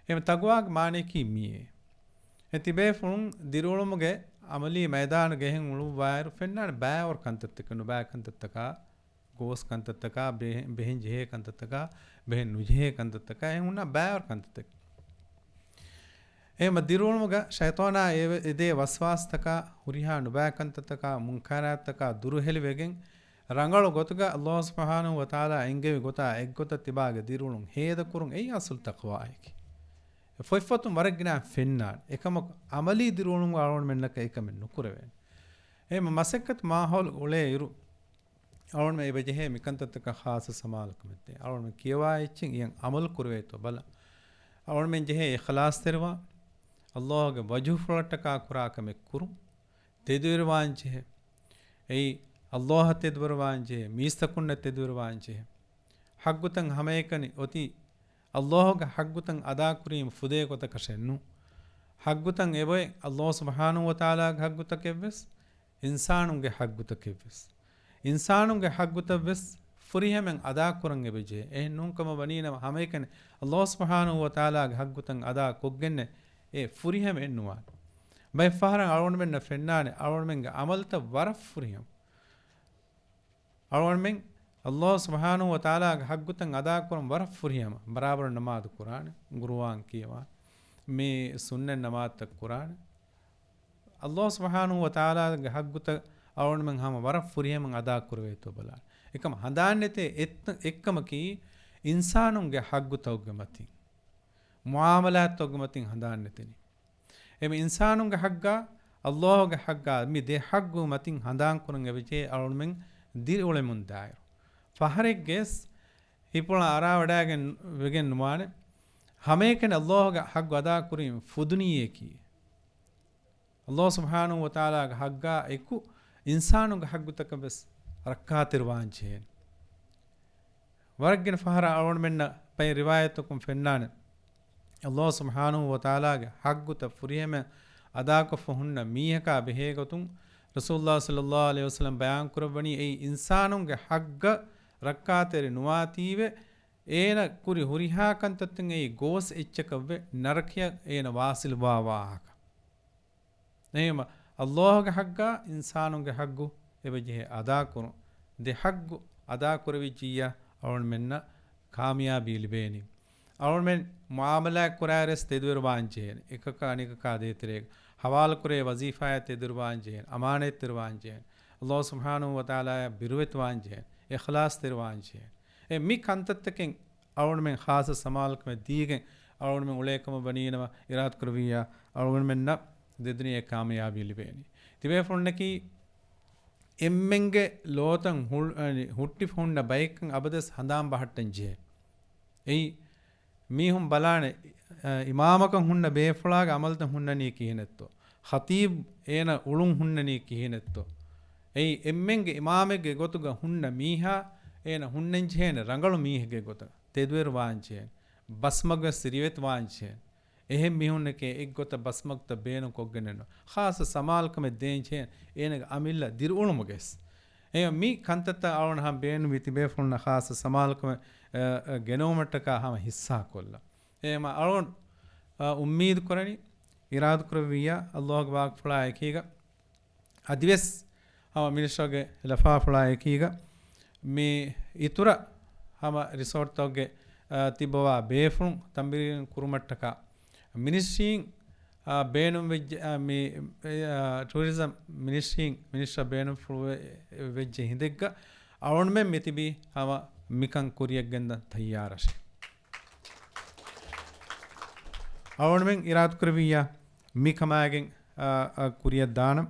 އެ ތަޤްވާގެ މާނަޔަކީ މިއޭ. އެ ތިބޭފުޅުން ދިރިއުޅުމުގެ ޢަމަލީ މައިދާނުގަ އެހެން އުޅުއްވާއިރު ފެންނާނެ ބައިވަރު ކަންތައްތަކެއް، ނުބައި ކަންތައްތަކާ، ގޯސް ކަންތައްތަކާ، ބެހެ-، ބެހެން ޖެހޭ ކަންތައްތަކާ، ބެހެން ނުޖެހޭ ކަންތައްތަކާ، އެހެން ހުންނަ ބައިވަރު ކަންތައްތަކެއް. އެހެންމަ ދިރިއުޅުމުގަ ޝައިޠާނާ އެ-، އެދޭ ވަސްވާސްތަކާ، ހުރިހާ ނުބައި ކަންތައްތަކާ، މުންކަރާތްތަކާ ދުރުހެލިވެގެން، ރަނގަޅު ގޮތުގަ ﷲ ސުބްޙާނަހޫ ވަތަޢާލާ އެންގެވި ގޮތާ އެއްގޮތަށް ތިބާގެ ދިރިއުޅުން ހޭދަކުރުން އެއީ އަޞްލު ތަޤްވާއަކީ. ފޮތްފޮތުން ވަރަށް ގިނަ ފެންނާނެ. އެކަމަކު ޢަމަލީ ދިރިއުޅުން އަޅުގަނޑުމެންނަކަށް އެކަމެއް ނުކުރެވޭނެ. އެހެންމަ މަސައްކަތު މާހައުލު އުޅޭ އިރު، އަޅުގަނޑުމެން އެބަޖެހޭ މިކަންތައްތަކަށް ޚާއްޞަ ސަމާލުކަމެއް ދޭ. އަޅުގަނޑުމެން ކިޔަވާ އެއްޗެއް އިޔަން ޢަމަލު ކުރެވޭތޯ ބަލަން. އަޅުގަނޑުމެން ޖެހޭ އިޚްލާޞްތެރިވާން، ﷲ ގެ ވަޖުހުފުޅަށްޓަކާ ކުރާ ކަމެއް ކުރުން، ތެދުވެރިވާން ޖެހޭ. އެއީ، ﷲ އަށް ތެދުވެރިވާން ޖެހޭ، މީސްތަކުންނަށް ތެދުވެރިވާން ޖެހޭ. ޙައްޤުތައް ހަމައެކަނި އޮތީ، ﷲ ގެ ޙައްޤުތައް އަދާކުރީމަ ފުދޭ ގޮތަކަށެއް ނޫން. ޙައްޤުތައް އެބައޮތް، ﷲ ސުބްޙާނަހޫ ވަތަޢާލާގެ ޙައްޤުތަކެއްވެސް، އިންސާނުންގެ ޙައްޤުތަކެއްވެސް. އިންސާނުންގެ ޙައްޤުތައްވެސް ފުރިހަމައިން އަދާކުރަން އެބަޖެހޭ. އެހެން ނޫންކަމަށް ވަނީނަމަ، ހަމައެކަނި ﷲ ސުބްޙާނަހޫ ވަތަޢާލާގެ ޙައްޤުތައް އަދާކޮށްގެންނެއް އެ ފުރިހަމައެއް ނުވާނެ. ބައެއްފަހަރަށް އަޅުގަނޑުމެންނަށް ފެންނާނެ، އަޅުގަނޑުމެންގެ ޢަމަލުތައް ވަރަށް ފުރިހަމަ. އަޅުގަނޑުމެން ﷲ ސުބްޙާނަހޫ ވަތަޢާލާގެ ޙައްޤުތައް އަދާކުރުން ވަރަށް ފުރިހަމަ، ބަރާބަރު ނަމާދު ކުރާނެ، ޤުރުއާން ކިޔަވާނެ، މި ސުންނަތް ނަމާދުތައް ކުރާނެ. ﷲ ސުބްޙާނަހޫ ވަތަޢާލާގެ ޙައްޤުތައް އަޅުގަނޑުމެން ހަމަ ވަރަށް ފުރިހަމައިން އަދާކުރެވޭތޯ ބަލާނެ. އެކަމަ ހަނދާން ނެތޭ އެއް-، އެއްކަމަކީ، އިންސާނުންގެ ޙައްޤުތަކުގެ މަތިން، މުޢާމަލާތްތަކުގެ މަތިން ހަނދާން ނެތެނީ. އެމެ އިންސާނުންގެ ޙައްޤާ، ﷲ ގެ ޙައްޤާ، މި ދެ ޙައްޤު މަތިން ހަނދާން ކުރަން އެބަޖެހޭ އަޅުގަނޑުމެން ދިރިއުޅެމުންދާއިރު. ފަހަރެއްގެސް ހިތްޕުޅަށް އަރާވަޑައިގެން ވެގެން ނުވާނެ. ހަމައެކަނި ﷲ ގެ ޙައްޤު އަދާކުރީމަ ފުދުނީއޭ ކީއް؟ ﷲ ސުބްޙާނަހޫ ވަތަޢާލާގެ ޙައްޤާ އެކު އިންސާނުންގެ ޙައްޤުތަކަށް ވެސް ރައްކާތެރިވާން ޖެހޭނެ. ވަރަށް ގިނަ ފަހަރަށް އަޅުގަނޑުމެންނަށް ބައެއް ރިވާޔަތްތަކުން ފެންނާނެ، ﷲ ސުބްޙާނަހޫ ވަތަޢާލާގެ ޙައްޤުތައް ފުރިހަމަ އަދާކޮށްފަ ހުންނަ މީހަކާ ބެހޭގޮތުން ރަސޫލުﷲ ޞައްލަﷲ ޢަލައިހި ވަސައްލަމަ ބަޔާންކުރައްވަނީ، އެއީ އިންސާނުންގެ ޙައްޤަށް ރައްކާތެރި ނުވާތީވެ، އޭނަ ކުރި ހުރިހާ ކަންތައްތައް އެއީ ގޯސް އެއްޗަކަށްވެ، ނަރަކަޔަށް އޭނަ ވާޞިލުވާ ވާހަކަ. އެހެންވީމަ، ﷲ ގެ ޙައްޤާ އިންސާނުންގެ ޙައްޤު އެބަޖެހޭ އަދާކުރުން. ދެ ޙައްޤު އަދާކުރެވިއްޖިއްޔާ އަޅުގަނޑުމެންނަށް ކާމިޔާބީ ލިބޭނީ. އަޅުގަނޑުމެން މުޢާމަލާތް ކުރާއިރުވެސް ތެދުވެރިވާން ޖެހޭނެ. އެކަކާ އަނެކަކާ ދޭތެރޭގަ ޙަވާލުކުރޭ ވަޒީފާއަށް ތެދުވެރިވާން ޖެހޭނެ. އަމާނާތްތެރިވާން ޖެހޭނެ. ﷲ ސުބްޙާނަހޫ ވަތަޢާލާއަށް ބިރުވެތިވާން ޖެހޭނެ. އިޚްލާޞްތެރިވާން ޖެހޭނެ. އެ މި ކަންތައްތަކެއް އަޅުގަނޑުމެން ޚާއްޞަ ސަމާލުކަމެއް ދީގެން އަޅުގަނޑުމެން އުޅޭކަމަށް ވަނީނަމަ އިރާދަކުރެއްވިއްޔާ އަޅުގަނޑުމެންނަށް ދެދުނިޔެ ކާމިޔާބީ ލިބޭނީ. ތިބޭފުޅުންނަކީ އެންމެންގެ ލޯތައް ހު-، އަނި، ހުއްޓިފަ ހުންނަ ބައެއްކަން އަބަދަސް ހަނދާން ބަހައްޓަން ޖެހޭ. އެއީ މީހުން ބަލާނެ، އަ، އިމާމަކަށް ހުންނަ ބޭފުޅާގެ އަމަލުތައް ހުންނަނީ ކިހިނެއްތޯ؟ ޚަތީބު އޭނަ އުޅުން ހުންނަނީ ކިހިނެއްތޯ؟ އެއީ އެންމެންގެ އިމާމެއްގެ ގޮތުގަ ހުންނަ މީހާ އޭނަ ހުންނަންޖެހޭނެ ރަނގަޅު މީހެއްގެ ގޮތަށް ތެދުވެރިވާންޖެހޭނެ. ބަސްމަގުވެސް ރިވެތިވާންޖެހޭނެ. އެހެން މީހުންނެކޭ އެއްގޮތަށް ބަސްމަގުތައް ބޭނުން ކޮށްގެންނެއްނު. ޚާއްޞަ ސަމާލުކަމެއް ދޭންޖެހޭނެ އޭނަގެ އަމިއްލަ ދިރިއުޅުމުގައިސް. އެ މި ކަންތައްތައް އަޅުގަނޑު ހަމަ ބޭނުންވީ ތިބޭފުޅުންނަށް ޚާއްޞަ ސަމާލުކަމެއް، އަ، އަ، ގެނައުމަށްޓަކާ ހަމަ ހިއްސާކޮށްލަން. އެ މަ އަޅުގަނޑު، އަ، އުއްމީދު ކުރަނީ، އިރާދަ ކުރެއްވިއްޔާ، ﷲ ގެ ވާހަކަފުޅާ އެކީގަ، އަދިވެސް ހަމަ މިނިސްޓަރގެ ލަފާފުޅާ އެކީގަ، މި އިތުރަށް ހަމަ ރިސޯޓްތަކުގެ، އަ، ތިއްބަވާ ބޭފުޅުން ތަމްރީން ކުރުމަށްޓަކާ، މިނިސްޓްރީން، އާ، ބޭނުން ވެއްޖެ، އާ، މި، އާ، ޓޫރިޒަމް މިނިސްޓްރީން މިނިސްޓަރ ބޭނުންފުޅު ވެ-، ވެއްޖެ ހިނދެއްގަ އަޅުގަނޑުމެން މިތިބީ ހަމަ މިކަން ކުރިޔަށްގެންދަން ތައްޔާރަށޭ. އަޅުގަނޑުމެން އިރާދަކުރެއްވިއްޔާ މިކަމާގެން، އާ، އާ، ކުރިޔަށް ދާނަން.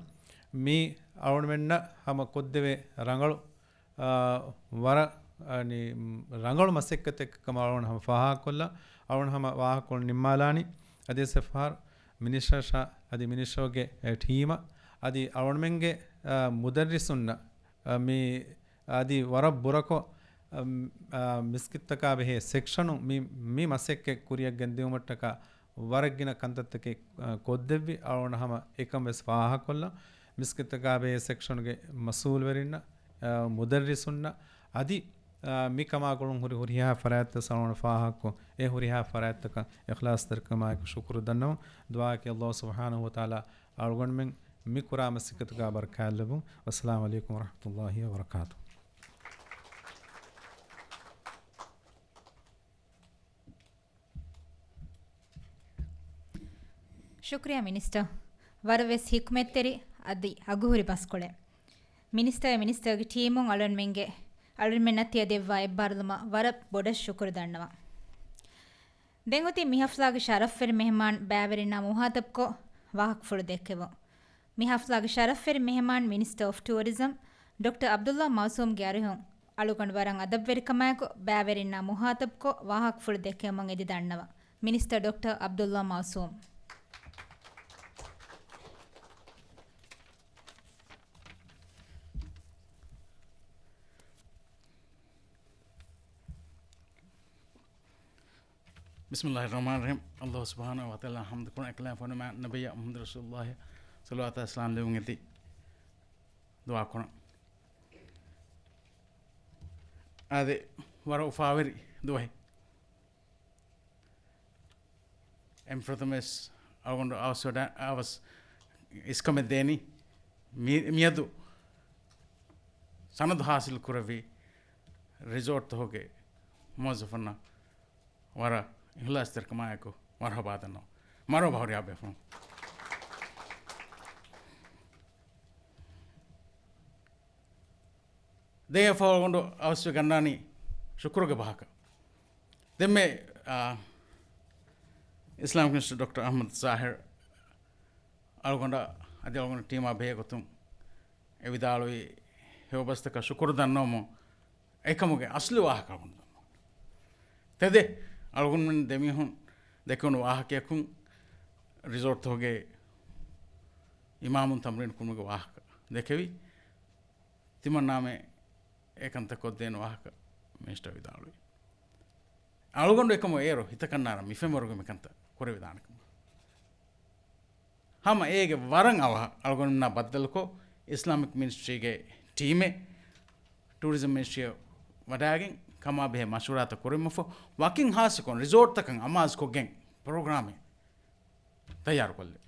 މި އަޅުގަނޑުމެންނަށް ހަމަ ކޮށްދެވޭ ރަނގަޅު އާ، ވަރަށް، އަނި، ރަނގަޅު މަސައްކަތެއް ކަމަށް އަޅުގަނޑު ހަމަ ފާހަގަކޮށްލަން، އަޅުގަނޑު ހަމަ ވާހަކަކޮޅު ނިންމާލާނީ. އަދިވެސް އެއްފަހަރު މިނިސްޓަރ ޝާ، އަދި މިނިސްޓަރގެ، އެ، ޓީމަށް، އަދި އަޅުގަނޑުމެންގެ، އާ، މުދައްރިސުންނަށް، އާ، މި، އަދި ވަރަށް ބުރަކޮށް، އަ، އަ، މިސްކިތްތަކާ ބެހޭ ސެކްޝަނުން މި، މި މަސައްކަތް ކުރިޔަށް ގެންދިއުމަށްޓަކާ ވަރަށް ގިނަ ކަންތައްތަކެއް، އަ، ކޮށްދެއްވި އަޅުގަނޑު ހަމަ އެކަން ވެސް ފާހަގަކޮށްލަން. މިސްކިތްތަކާ ބެހޭ ސެކްޝަނުގެ މަސްއޫލުވެރިންނަށް، އަ، މުދައްރިސުންނަށް އަދި، އަ، މިކަމާ ގުޅުން ހުރި ހުރިހާ ފަރާތްތައް ސަލާމަތް ފާހަގަކޮށް، އެ ހުރިހާ ފަރާތްތަކަށް އިޚްލާޞްތެރިކަމާއެކު ޝުކުރު ދަންނަވަން. ދުޢާއަކީ ﷲ ސުބްޙާނަހޫ ވަތަޢާލާ އަޅުގަނޑުމެން މި ކުރާ މަސައްކަތުގަ ބަރަކާތް ލެއްވުން. ވައްސަލާމު ޢަލައިކުމް ވަރަޙްމަތުﷲި ވަބަރަކާތުހު. ޝުކުރިއްޔާ މިނިސްޓަރ. ވަރަށް ވެސް ޙިކްމަތްތެރި އަދި އަގުހުރި ބަސްކޮޅެއް. މިނިސްޓަރ، މިނިސްޓަރގެ ޓީމުން އަޅުގަނޑުމެންގެ، އަޅުގަނޑުމެންނަށް ތިޔަ ދެއްވާ އެއްބާރުލުމަށް ވަރަށް ބޮޑަށް ޝުކުރު ދަންނަވަން. ދެން އޮތީ މި ޙަފްލާގެ ޝަރަފްވެރި މެހެމާން ބައިވެރިންނާ މުހާތަބްކޮށް ވާހަކަފުޅު ދެއްކެވުން. މި ޙަފްލާގެ ޝަރަފްވެރި މެހެމާން މިނިސްޓަރ އޮފް ޓޫރިޒަމް ޑޮކްޓަރ ޢަބްދުﷲ މައުސޫމްގެ އަރިހުން އަޅުގަނޑު ވަރަށް އަދަބްވެރިކަމާއެކު ބައިވެރިންނާ މުހާތަބްކޮށް ވާހަކަފުޅު ދެއްކެވުމަށް އެދި ދަންނަވަން. މިނިސްޓަރ ޑޮކްޓަރ ޢަބްދުﷲ މައުސޫމް. ބިސްމިﷲިއްރަޙްމާނިއްރަޙީމް. ﷲ ސުބްޙާނަހޫ ވަތަޢާލާ ޙަމްދު ކުރަން، އެކަލާނގެ ފޮނުވާ ނަބިއްޔާ މުޙައްމަދު ރަސޫލުﷲ ޞަލަވާތާ ސަލާމް ލެއްވުން އެދި ދުޢާ ކުރަން. އާދެ، ވަރަށް އުފާވެރި ދުވަހެއް. އެންފުރަތަމަވެސް އަޅުގަނޑު އަވަސް ވަޑަ-، އަވަސް އިސްކަމެއް ދޭނީ. މި-، މިއަދު ސަނަދު ޙާޞިލު ކުރެއްވި ރިސޯޓްތަކުގެ މުވައްޒަފުންނަށް ވަރަށް އިޚްލާޞްތެރިކަމާއެކު މަރުޙަބާ ދަންނަވަން. މަރުޙަބާ ހުރިހާ ބޭފުޅުން. ދެން އެއަށްފަހު އަޅުގަނޑު އަވަސްވެ ގަންނާނީ ޝުކުރުގެ ވާހަކަ. ދެންމެ، އާ، އިސްލާމިކް މިނިސްޓަރ ޑޮކްޓަރ އަޙްމަދު ޒާހިރު އަޅުގަނޑަށް އަދި އަޅުގަނޑު ޓީމާ ބެހޭ ގޮތުން އެ ވިދާޅުވި ހެޔޮބަސްތަކަށް ޝުކުރު ދަންނަވަމުން، އެކަމުގެ އަސްލު ވާހަކަ އަޅުގަނޑު ދަންނަވަން. ތެދެއް، އަޅުގަނޑުމެން ދެމީހުން ދެކެވުނު ވާހަކަޔަކުން ރިސޯޓްތަކުގެ އިމާމުން ތަމްރީން ކުރުމުގެ ވާހަކަ ދެކެވި، ތިމަންނާމެ އެކަންތައް ކޮށްދޭނެ ވާހަކަ މިނިސްޓަރ ވިދާޅުވި. އަޅުގަނޑު އެކަމު އޭރު ހިތަކަންނާރަ މިފެންވަރުގެ މިކަންތައް ކުރެވިދާނެ ކަމަށް. ހަމަ އޭގެ ވަރަށް އަވަހަށް އަޅުގަނޑުމެންނާ ބައްދަލުކޮށް، އިސްލާމިކް މިނިސްޓްރީގެ ޓީމެއް ޓޫރިޒަމް މިނިސްޓްރީއަށް ވަޑައިގެން ކަމާބެހޭ މަޝްވަރާތައް ކުރެވުމަށްފަހު، ވަކިން ހާއްސަކޮށް ރިސޯޓްތަކަށް އަމާޒުކޮށްގެން ޕްރޮގްރާމެއް ތައްޔާރުކޮށްލެވި.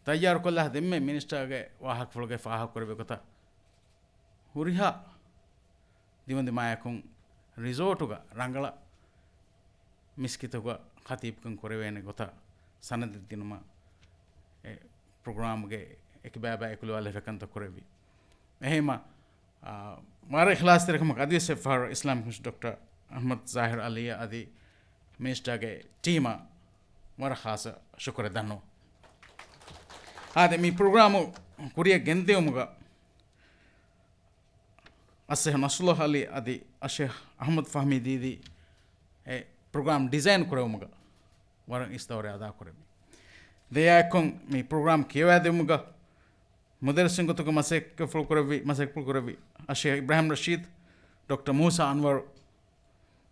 ތައްޔާރުކޮށްލާ ދެންމެ މިނިސްޓާގެ ވާހަކަފުޅުގައި ފާހަގަކުރެއްވި ގޮތަށް، ހުރިހާ ދިމަދިމާޔަކުން ރިސޯޓުގަ ރަނގަޅަށް މިސްކިތުގަ ޚަތީބުކަން ކުރެވޭނެ ގޮތަށް ސަނަދެއް ދިނުމަށް އެ ޕްރޮގްރާމްގެ އެކި ބައިބައި އެކުލަވާލެއްވި ކަންތައް ކުރެއްވި. އެހެންމަ، އާ، ވަރަށް އިޚްލާޞްތެރިކަމަށް އަދިވެސް އެއްފަހަރު އިސްލާމިކް މިނިސްޓަރ ޑޮކްޓަރ އަޙްމަދު ޒާހިރު އަލީއަށް އަދި މިނިސްޓާގެ ޓީމަށް ވަރަށް ޚާއްޞަ ޝުކުރެއް ދަންނަވަން. އާދެ، މި ޕްރޮގްރާމު ކުރިއަށް ގެންދިއުމުގަ އައްޝޭޚް ނަޞްރުﷲ ޢަލީ އަދި އައްޝޭޚް އަޙްމަދު ފަހްމީ ދީދީ އެ ޕްރޮގްރާމް ޑިޒައިން ކުރެވުމުގަ ވަރަށް އިސްދައުރެއް އަދާކުރެއްވި. ދެއާއެކު މި ޕްރޮގްރާމް ކިޔަވާދިއުމުގަ މުދައްރިސުން ގޮތުގަ މަސައްކަތްފުޅު ކުރެއްވި، މަސައްކަތްފުޅު ކުރެއްވި އައްޝޭޚް އިބްރާހިމް ރަޝީދު، ޑޮކްޓަރ މޫސާ އަންވަރު،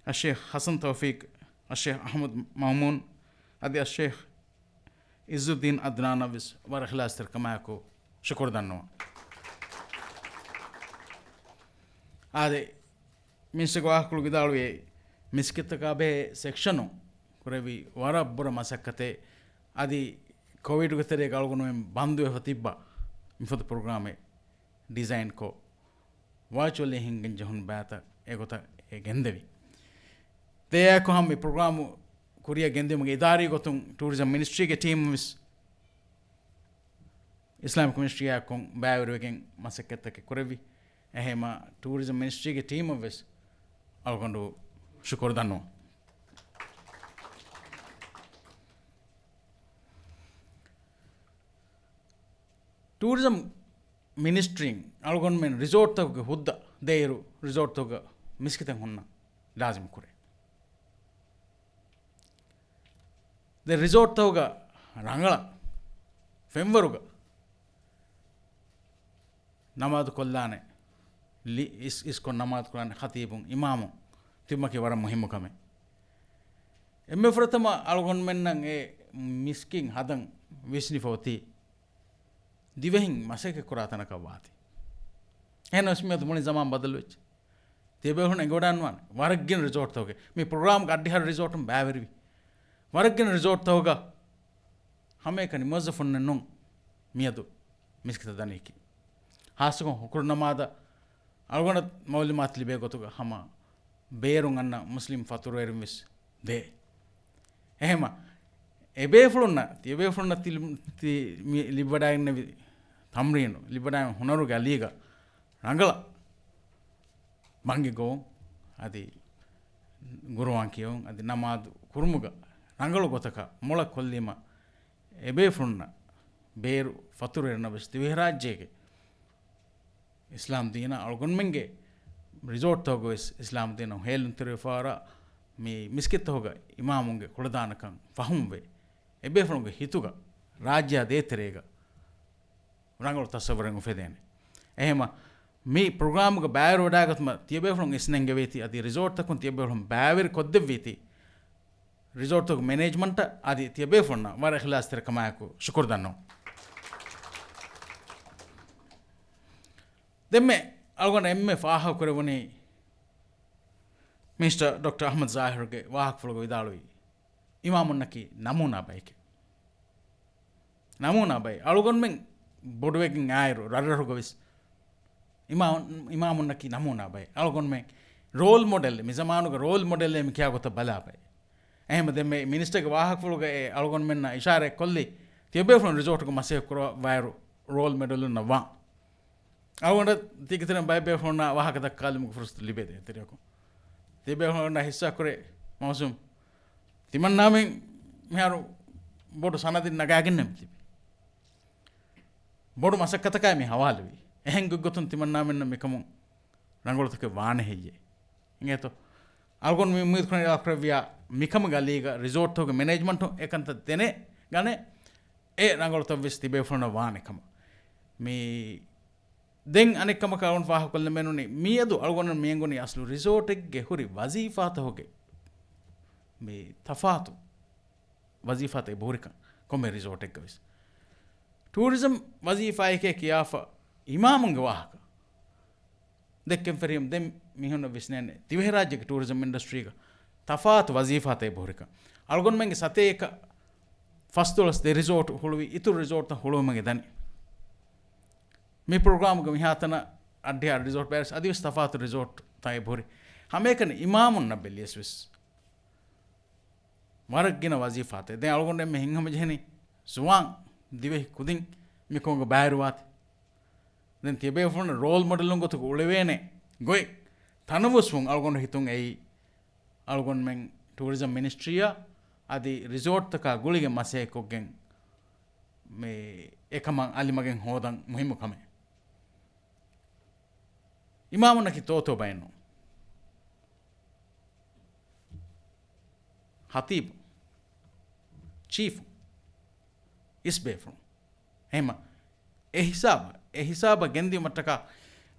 އައްޝޭޚް ޙަސަން ތައުފީޤް، އައްޝޭޚް އަޙްމަދު މައުމޫން އަދި އައްޝޭޚް އިއްޒުއްދީން އަދްނާނަށް ވެސް ވަރަށް އިޚްލާޞްތެރިކަމާއެކު ޝުކުރު ދަންނަވަން. އާދެ، މިނިސްޓަރގެ ވާހަކަފުޅު ވިދާޅުވި މިސްކިތްތަކާ ބެހޭ ސެކްޝަނު ކުރެއްވި ވަރަށް ބުރަ މަސައްކަތެއް. އަދި ކޮވިޑުގެ ތެރޭގަ އަޅުގަނޑުމެން ބަންދުވެފަ ތިއްބާ މިފަދަ ޕްރޮގްރާމެއް ޑިޒައިންކޮށް، ވާޗުއަލީ ހިންގަން ޖެހުނު ބައިތައް އެގޮތަށް އެ ގެންދެވި. ދެއައިކު ހަމަ މި ޕްރޮގްރާމު ކުރިއަށް ގެންދިއުމުގެ އިދާރީ ގޮތުން ޓޫރިޒަމް މިނިސްޓްރީގެ ޓީމުން ވެސް އިސްލާމިކް މިނިސްޓްރީއާއެކު ބައިވެރިވެގެން މަސައްކަތްތަކެއް ކުރެއްވި. އެހެންމަ ޓޫރިޒަމް މިނިސްޓްރީގެ ޓީމަށް ވެސް އަޅުގަނޑު ޝުކުރު ދަންނަވަން. ޓޫރިޒަމް މިނިސްޓްރީން އަޅުގަނޑުމެން ރިސޯޓްތަކުގެ ހުއްދަ ދޭއިރު ރިސޯޓްތަކުގަ މިސްކިތެއް ހުންނަން ލާޒިމް ކުރޭ. ދެ ރިސޯޓްތަކުގަ ރަނގަޅަށް ފެންވަރުގަ ނަމާދު ކޮށްލާނެ، ލި-، އިސް-، އިސްކޮށް ނަމާދު ކުރާނެ ޚަތީބުން އިމާމުން ތިބުމަކީ ވަރަށް މުހިއްމު ކަމެއް. އެންމެ ފުރަތަމަ އަޅުގަނޑުމެންނަށް އެ މިސްކިތް ހަދަން ވިސްނިފަ އޮތީ ދިވެހިން މަސައްކަތް ކުރާ ތަނަކަށް ވާތީ. އެހެންނަމަވެސް މިއަދު މުޅި ޒަމާން ބަދަލުވެއްޖެ. ތިޔަބޭފުޅުން އެނގިވަޑައިގަންނަވާނެ. ވަރަށްގިނަ ރިސޯޓްތަކުގެ މި ޕްރޮގްރާމްގެ އައްޑިހަރު ރިސޯޓުން ބައިވެރިވި. ވަރަށްގިނަ ރިސޯޓްތަކުގަ ހަމައެކަނި މުވައްޒަފުންނެއް ނޫން މިއަދު މިސްކިތަށް ދަނީކީ. ހާއްސަކޮށް ހުކުރު ނަމާދަށް އަޅުގަނޑަށް މައުލޫމާތު ލިބޭ ގޮތުގަ ހަމަ ބޭރުން އަންނަ މުސްލިމް ފަތުރުވެރިން ވެސް ދޭ. އެހެމަ އެބޭފުޅުންނަށް، ތިޔަބޭފުޅުންނަށް ތި-، ތި-، މި ލިބިވަޑައިގެންނެވި ތަމްރީނު، ލިބިވަޑައި ހުނަރުގެ އަލީގަ ރަނގަޅަށް ބަންގި ގޮވުން، އަދި ގުރުއާން ކިޔެވުން، އަދި ނަމާދު ކުރުމުގަ ރަނގަޅު ގޮތަކަށް މޮޅަށް ކޮށްލީމަ، އެބޭފުޅުންނަށް ބޭރު ފަތުރުވެރިންނަށް ވެސް ދިވެހިރާއްޖޭގެ އިސްލާމް ދީނަށް އަޅުގަނޑުމެންގެ ރިސޯޓްތަކުގަ ވެސް އިސްލާމް ދީނަށް ހޭލުންތެރިވެފަވާރަށް މި މިސްކިތްތަކުގަ އިމާމުންގެ ކުޅަދާނަކަން ފަހުމްވެ، އެބޭފުޅުންގެ ހިތުގަ ރާއްޖެއާ ދޭތެރޭގަ ރަނގަޅު ތަސައްވަރެއް އުފެދޭނެ. އެހެމަ މި ޕްރޮގްރާމުގަ ބައިވެރިވެވަޑައިގަތުމަށް ތިޔަބޭފުޅުން އިސްނެންގެވީތީ އަދި ރިސޯޓްތަކުން ތިޔަބޭފުޅުން ބައިވެރި ކޮށްދެއްވީތީ ރިސޯޓްތަކުގެ މެނޭޖްމަންޓަށް އަދި ތިޔަބޭފުޅުންނަށް ވަރަށް އިޚްލާޞްތެރިކަމާއެކު ޝުކުރު ދަންނަވަން. ދެންމެ އަޅުގަނޑަށް އެންމެ ފާހަގަކުރެވުނީ މިނިސްޓަރ ޑޮކްޓަރ އަޙްމަދު ޒާހިރުގެ ވާހަކަފުޅުގަ ވިދާޅުވީ، އިމާމުންނަކީ ނަމޫނާ ބައެކޭ. ނަމޫނާ ބައެއް. އަޅުގަނޑުމެން ބޮޑުވެގެން އާއިރު ރަށްރަށުގަ ވެސް އިމާ-، އިމާމުންނަކީ ނަމޫނާ ބައެއް. އަޅުގަނޑުމެން ރޯލް މޮޑެލް، މި ޒަމާނުގެ ރޯލް މޮޑެލް މި ކިޔާ ގޮތަށް ބަލާ ބައެއް. އެހެން ދެން މި މިނިސްޓަރގެ ވާހަކަފުޅުގައި އެ އަޅުގަނޑުމެންނަށް އިޝާރާތް ކޮށްލީ، ތިޔަބޭފުޅުން ރިސޯޓުގަ މަސައްކަތް ކުރައްވާއިރު ރޯލް މޮޑެލުންނަށް ވާން. އަޅުގަނޑަށް ތިކިތިރެން ބައެއް ބޭފުޅުންނާ ވާހަކަ ދައްކާލުމުގެ ފުރުސަތު ލިބޭ ދޭތެރެއަކު. ތިބޭފުޅުންނަށް ހިއްސާކުރޭ މައުސޫމް. ތިމަންނާމެން މިހާރު ބޮޑު ސަނަދެއް ނަގާގެންނެއް ތިބި. ބޮޑު މަސައްކަތަކާ މި ހަވާލުވީ. އެހެން ގޮތްގޮތުން ތިމަންނާމެންނަށް މިކަމުން ރަނގަޅުތަކެއް ވާނެ ހެއްޔޭ؟ އިނގޭތޯ؟ އަޅުގަނޑު މި އުއްމީދު ކުރަނީ އިރާދަކުރެއްވިޔާ މިކަމުގެ އަލީގަ ރިސޯޓްތަކުގެ މެނޭޖްމަންޓު އެކަންތައް ދެނެ ގަނެ އެ ރަނގަޅުތައްވެސް ތިބޭފުޅުންނަށް ވާނެ ކަމަށް. މި ދެން އަނެއް ކަމަކަށް އަޅުގަނޑު ފާހަގަކޮށްލަމެނުނީ، މިއަދު އަޅުގަނޑު މިއެނގުނީ އަސްލު ރިސޯޓެއްގެ ހުރި ވަޒީފާތަކުގެ މި ތަފާތު ވަޒީފާތައް އެބަހުރިކަން ކޮންމެ ރިސޯޓެއްގަވެސް. ޓޫރިޒަމް ވަޒީފާއެކޭ ކިޔާފަ އިމާމުންގެ ވާހަކަ ދެއްކެން ފެށީމަ ދެން މީހުންނަށް ވިސްނޭނެ ދިވެހިރާއްޖޭގެ ޓޫރިޒަމް އިންޑަސްޓްރީގަ ތަފާތު ވަޒީފާތައް އެބަހުރިކަން. އަޅުގަނޑުމެންގެ ސަތޭކަ ފަސްދޮޅަސް ދެ ރިސޯޓް ހުޅުވި، އިތުރު ރިސޯޓްތައް ހުޅުވުމުގެ ދަނީ. މި ޕްރޮގްރާމްގެ މިހާތަނަށް އައްޑިހަ ރިސޯޓް ބޭރަސް އަދިވެސް ތަފާތު ރިސޯޓްތައް އެބަހުރި. ހަމައެކަނި އިމާމުންނަށް ބެލިޔަސް ވެސް ވަރަށް ގިނަ ވަޒީފާތައް. ދެން އަޅުގަނޑު އެންމެ ހިތްހަމަޖެހެނީ ޒުވާން ދިވެހި ކުދިން މިކަމުގަ ބައިވެރިވާތީ. ދެން ތިޔަބޭފުޅުންނަށް ރޯލް މޮޑެލުން ގޮތުގަ އުޅެވޭނެ ގޮތް ތަނަވަސްވުން އަޅުގަނޑު ހިތުން އެއީ އަޅުގަނޑުމެން ޓޫރިޒަމް މިނިސްޓްރީއާ އަދި ރިސޯޓްތަކާ ގުޅިގެން މަސައްކަތްކޮށްގެން މި އެކަމަށް އަލިމަގެން ހޯދަން މުހިއްމު ކަމެއް. އިމާމުންނަކީ ތޯތޯ ބައެއް ނޫން. ހަތީބު، ޗީފު، އިސް ބޭފުޅުން. އެހެމަ އެ ހިސާބަށް، އެ ހިސާބަށް ގެންދިޔުމަށްޓަކާ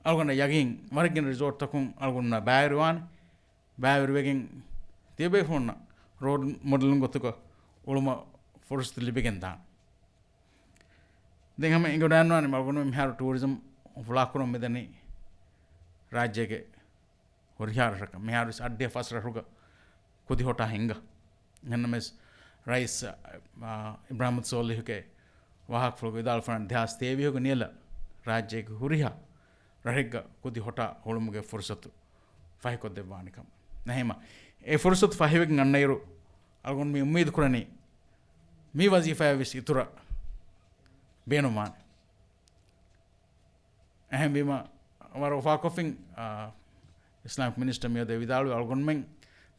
އަޅުގަނޑަށް ޔަގީން ވަރަށް ގިނަ ރިސޯޓްތަކުން އަޅުގަނޑުމެންނާ ބައިވެރިވާނެ. ބައިވެރިވެގެން ތިޔަބޭފުޅުންނަށް ރޯލް މޮޑެލުން ގޮތުގަ އުޅުމަށް ފުރުސަތު ލިބިގެން ދާނެ. ދެން ހަމަ އެނގިވަޑައިގަންނަވާނެ އަޅުގަނޑުމެން މިހާރު ޓޫރިޒަމް ފުޅާކުރަން މިދަނީ ރާއްޖޭގެ ހުރިހާ ރަށަކަށް. މިހާރު ވެސް އައްޑިހަ ފަސް ރަށުގަ ކުދި ހޮޓާ ހިނގާ. އެހެންނަމަވެސް ރައީސް، އާ، އިބްރާހިމް ސޯލިހުގެ ވާހަކަފުޅުގަ ވިދާޅުވެފަ ދެހާސް ތޭވީހުގެ ނިޔަލަށް ރާއްޖޭގެ ހުރިހާ ރަށެއްގަ ކުދި ހޮޓާ ހުޅުމުގެ ފުރުސަތު ފަހިކޮށްދެއްވާނެ ކަމަށް. އެހެމަ އެ ފުރުސަތު ފަހިވެގެން އަންނައިރު އަޅުގަނޑު މި އުއްމީދު ކުރަނީ މި ވަޒީފާއަށް ވެސް އިތުރަށް ބޭނުންވާނެ. އެހެންވީމަ، ވަރަށް އުފާކޮށްފިން، އާ، އިސްލާމިކް މިނިސްޓަރ މިއަދު ވިދާޅުވި އަޅުގަނޑުމެން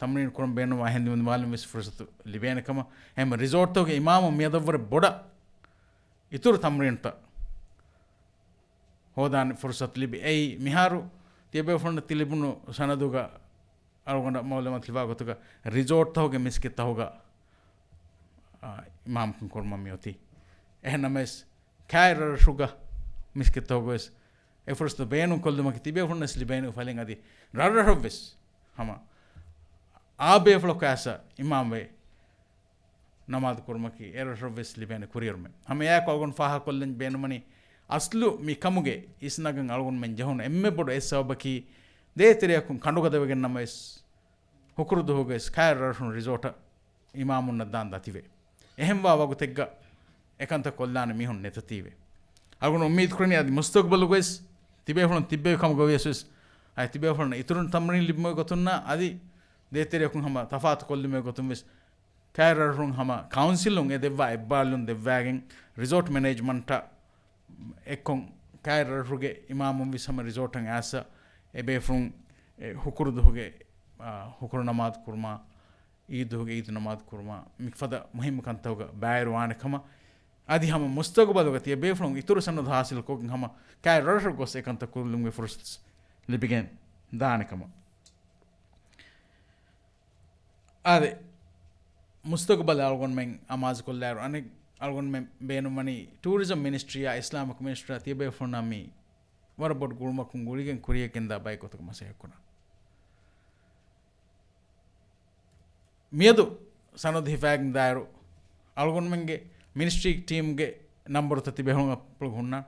ތަމްރީން ކުރަން ބޭނުންވާ ހެންދިމުންދިމާލުން ވެސް ފުރުސަތު ލިބޭނެ ކަމަށް. އެހެން ރިސޯޓްތަކުގެ އިމާމުން މިއަދަށްވުރެ ބޮޑަށް އިތުރު ތަމްރީނުތައް ހޯދާނެ ފުރުސަތު ލިބި. އެއީ މިހާރު ތިޔަބޭފުޅުންނަށް ތިލިބުނު ސަނަދުގަ އަޅުގަނޑަށް މައުލޫމާތު ލިބާ ގޮތުގަ ރިސޯޓްތަކުގެ މިސްކިތްތަކުގަ، އާ، އިމާމްކަން ކުރުމަށް މިއޮތީ. އެހެންނަމަވެސް ކާއެއް ރަށްރަށުގަ މިސްކިތްތަކުގަވެސް އެ ފުރުސަތު ބޭނުން ކޮށްލުމަކީ ތިބޭފުޅުންނަސް ލިބޭނެ އުފަލެއް އަދި ރަށްރަށަށްވެސް ހަމަ އާ ބޭފުޅަކު އައިސް އިމާމްވެ ނަމާދު ކުރުމަކީ އެރަށަށްވެސް ލިބޭނެ ކުރިއެރުމެއް. ހަމަ އެއާއެކު އަޅުގަނޑު ފާހަގަކޮށްލަން ބޭނުމަނީ އަސްލު މި ކަމުގެ އިސްނަގަން އަޅުގަނޑުމެން ޖެހުނު އެންމެ ބޮޑު އެއް ސަބަބަކީ ދޭތެރެއަކުން ކަނޑުގަދަވެގެން ނަމަވެސް ހުކުރުދުވަހުގަވެސް ކާއެއް ރަށްރަށުން ރިސޯޓަށް އިމާމުންނަށް ދާން ދަތިވޭ. އެހެންވާ ވަގުތެއްގަ އެކަންތައް ކޮށްލާނެ މީހުން ނެތަތީވެ. އަޅުގަނޑު އުއްމީދު ކުރަނީ އަދި މުސްތަގުބަލުގަވެސް ތިބޭފުޅުން ތިއްބެވި ކަމުގަވިޔަސްވެސް އަދި ތިބޭފުޅުން އިތުރުން ތަމްރީން ލިބުމުގެ ގޮތުންނާ އަދި ދޭތެރެއަކުން ހަމަ ތަފާތު ކޮށްލުމުގެ ގޮތުންވެސް ކާއެއް ރަށްރަށުން ހަމަ ކައުންސިލުން އެ ދެއްވާ އެއްބާރުލުން ދެއްވާގެން ރިސޯޓް މެނޭޖްމަންޓަށް އެއްކޮށް ކާއެއް ރަށްރަށުގެ އިމާމުން ވެސް ހަމަ ރިސޯޓަށް އައިސް އެބޭފުޅުން އެ ހުކުރުދުވަހުގެ، އާ، ހުކުރު ނަމާދު ކުރުމާ، އީދުވަހުގެ އީދު ނަމާދު ކުރުމާ، މިފަދަ މުހިއްމު ކަންތަކުގަ ބައިވެރިވާނެ ކަމަށް އަދި ހަމަ މުސްތަގުބަލުގަ ތިޔަބޭފުޅުން އިތުރު ސަނަދު ހާސިލްކޮށްގެން ހަމަ ކާއެއް ރަށްރަށަށް ގޮސް އެކަންތައް ކުރިއެރުމުގެ ފުރުސަތު ލިބިގެން ދާނެ ކަމަށް. އާދެ، މުސްތަގުބަލަށް އަޅުގަނޑުމެން އަމާޒުކޮށްލާއިރު، އަނެއް އަޅުގަނޑުމެން ބޭނުންވަނީ ޓޫރިޒަމް މިނިސްޓްރީއާ އިސްލާމިކް މިނިސްޓްރީއާ ތިޔަބޭފުޅުންނާ މި ވަރަށް ބޮޑު ގުޅުމަކުން ގުޅިގެން ކުރިޔަށް ގެންދާ ބައެއް ގޮތަކަށް މަސައްކަތް ކުރާ. މިއަދު ސަނަދު ހިފާގެން ދާއިރު، އަޅުގަނޑުމެންގެ މިނިސްޓްރީ ޓީމްގެ ނަންބަރުތައް ތިބޭފުޅުން އަތުގަ ހުންނާނެ.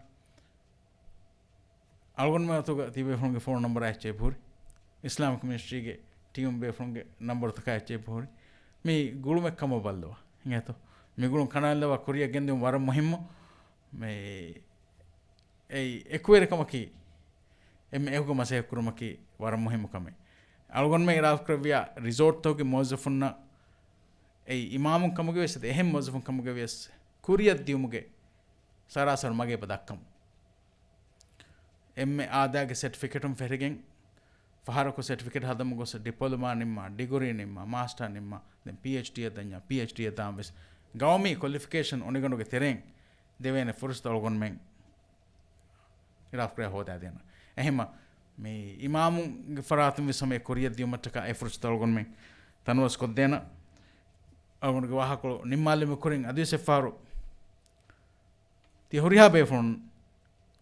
އަޅުގަނޑުމެން އަތުގަ ތިބޭފުޅުންގެ ފޯނު ނަންބަރާ އެއްޗެއް އެބަހުރި. އިސްލާމިކް މިނިސްޓްރީގެ ޓީމް ބޭފުޅުންގެ ނަންބަރުތަކާ އެއްޗެއް އެބަހުރި. މި ގުޅުމެއް ކަމަށް ބައްލަވާ. އިނގޭތޯ؟ މި ގުޅުން ކަނޑައެޅިފަ ކުރިއަށް ގެންދިއުން ވަރަށް މުހިއްމު. މި އެއީ އެކުވެރިކަމަކީ، އެންމެ އެކުގަ މަސައްކަތް ކުރުމަކީ ވަރަށް މުހިއްމު ކަމެއް. އަޅުގަނޑުމެން އިރާދަކުރެއްވިޔާ ރިސޯޓްތަކުގެ މުވައްޒަފުންނަށް އެއީ އިމާމުން ކަމުގެ ވިޔަސް އެހެން މުވައްޒަފުން ކަމުގެ ވިޔަސް ކުރިއަށް ދިޔުމުގެ ސަރާސަރު މަގެއް ދައްކަމުން. އެންމެ އާދައިގެ ސެޓްފިކެޓުން ފެށިގެން ފަހަރަކު ސެޓްފިކެޓް ހަދަމުން ގޮސް ޑިޕްލޮމާ ނިންމާ، ޑިގްރީ ނިންމާ، މާސްޓާ ނިންމާ، ދެން ޕީއެޗްޑީއަށް ދަންޏާ، ޕީއެޗްޑީއަށް ދާން ވެސް ގައުމީ ކޮލިފިކޭޝަން އޮނިގަނޑުގެ ތެރެއިން ދެވޭނެ ފުރުސަތު އަޅުގަނޑުމެން އިރާދަކުރެއްވިޔާ ހޯދާދޭނަން. އެހެންމަ މި އިމާމުގެ ފަރާތުން ވެސް ހަމަ އެ ކުރިއަށް ދިޔުމަށްޓަކާ އެ ފުރުސަތު އަޅުގަނޑުމެން ތަނަވަސް ކޮށްދޭނަން. އަޅުގަނޑުގެ ވާހަކަކޮޅު ނިންމާލުމުގެ ކުރިން އަދިވެސް އެއްފަހަރު ތި ހުރިހާ ބޭފުޅުން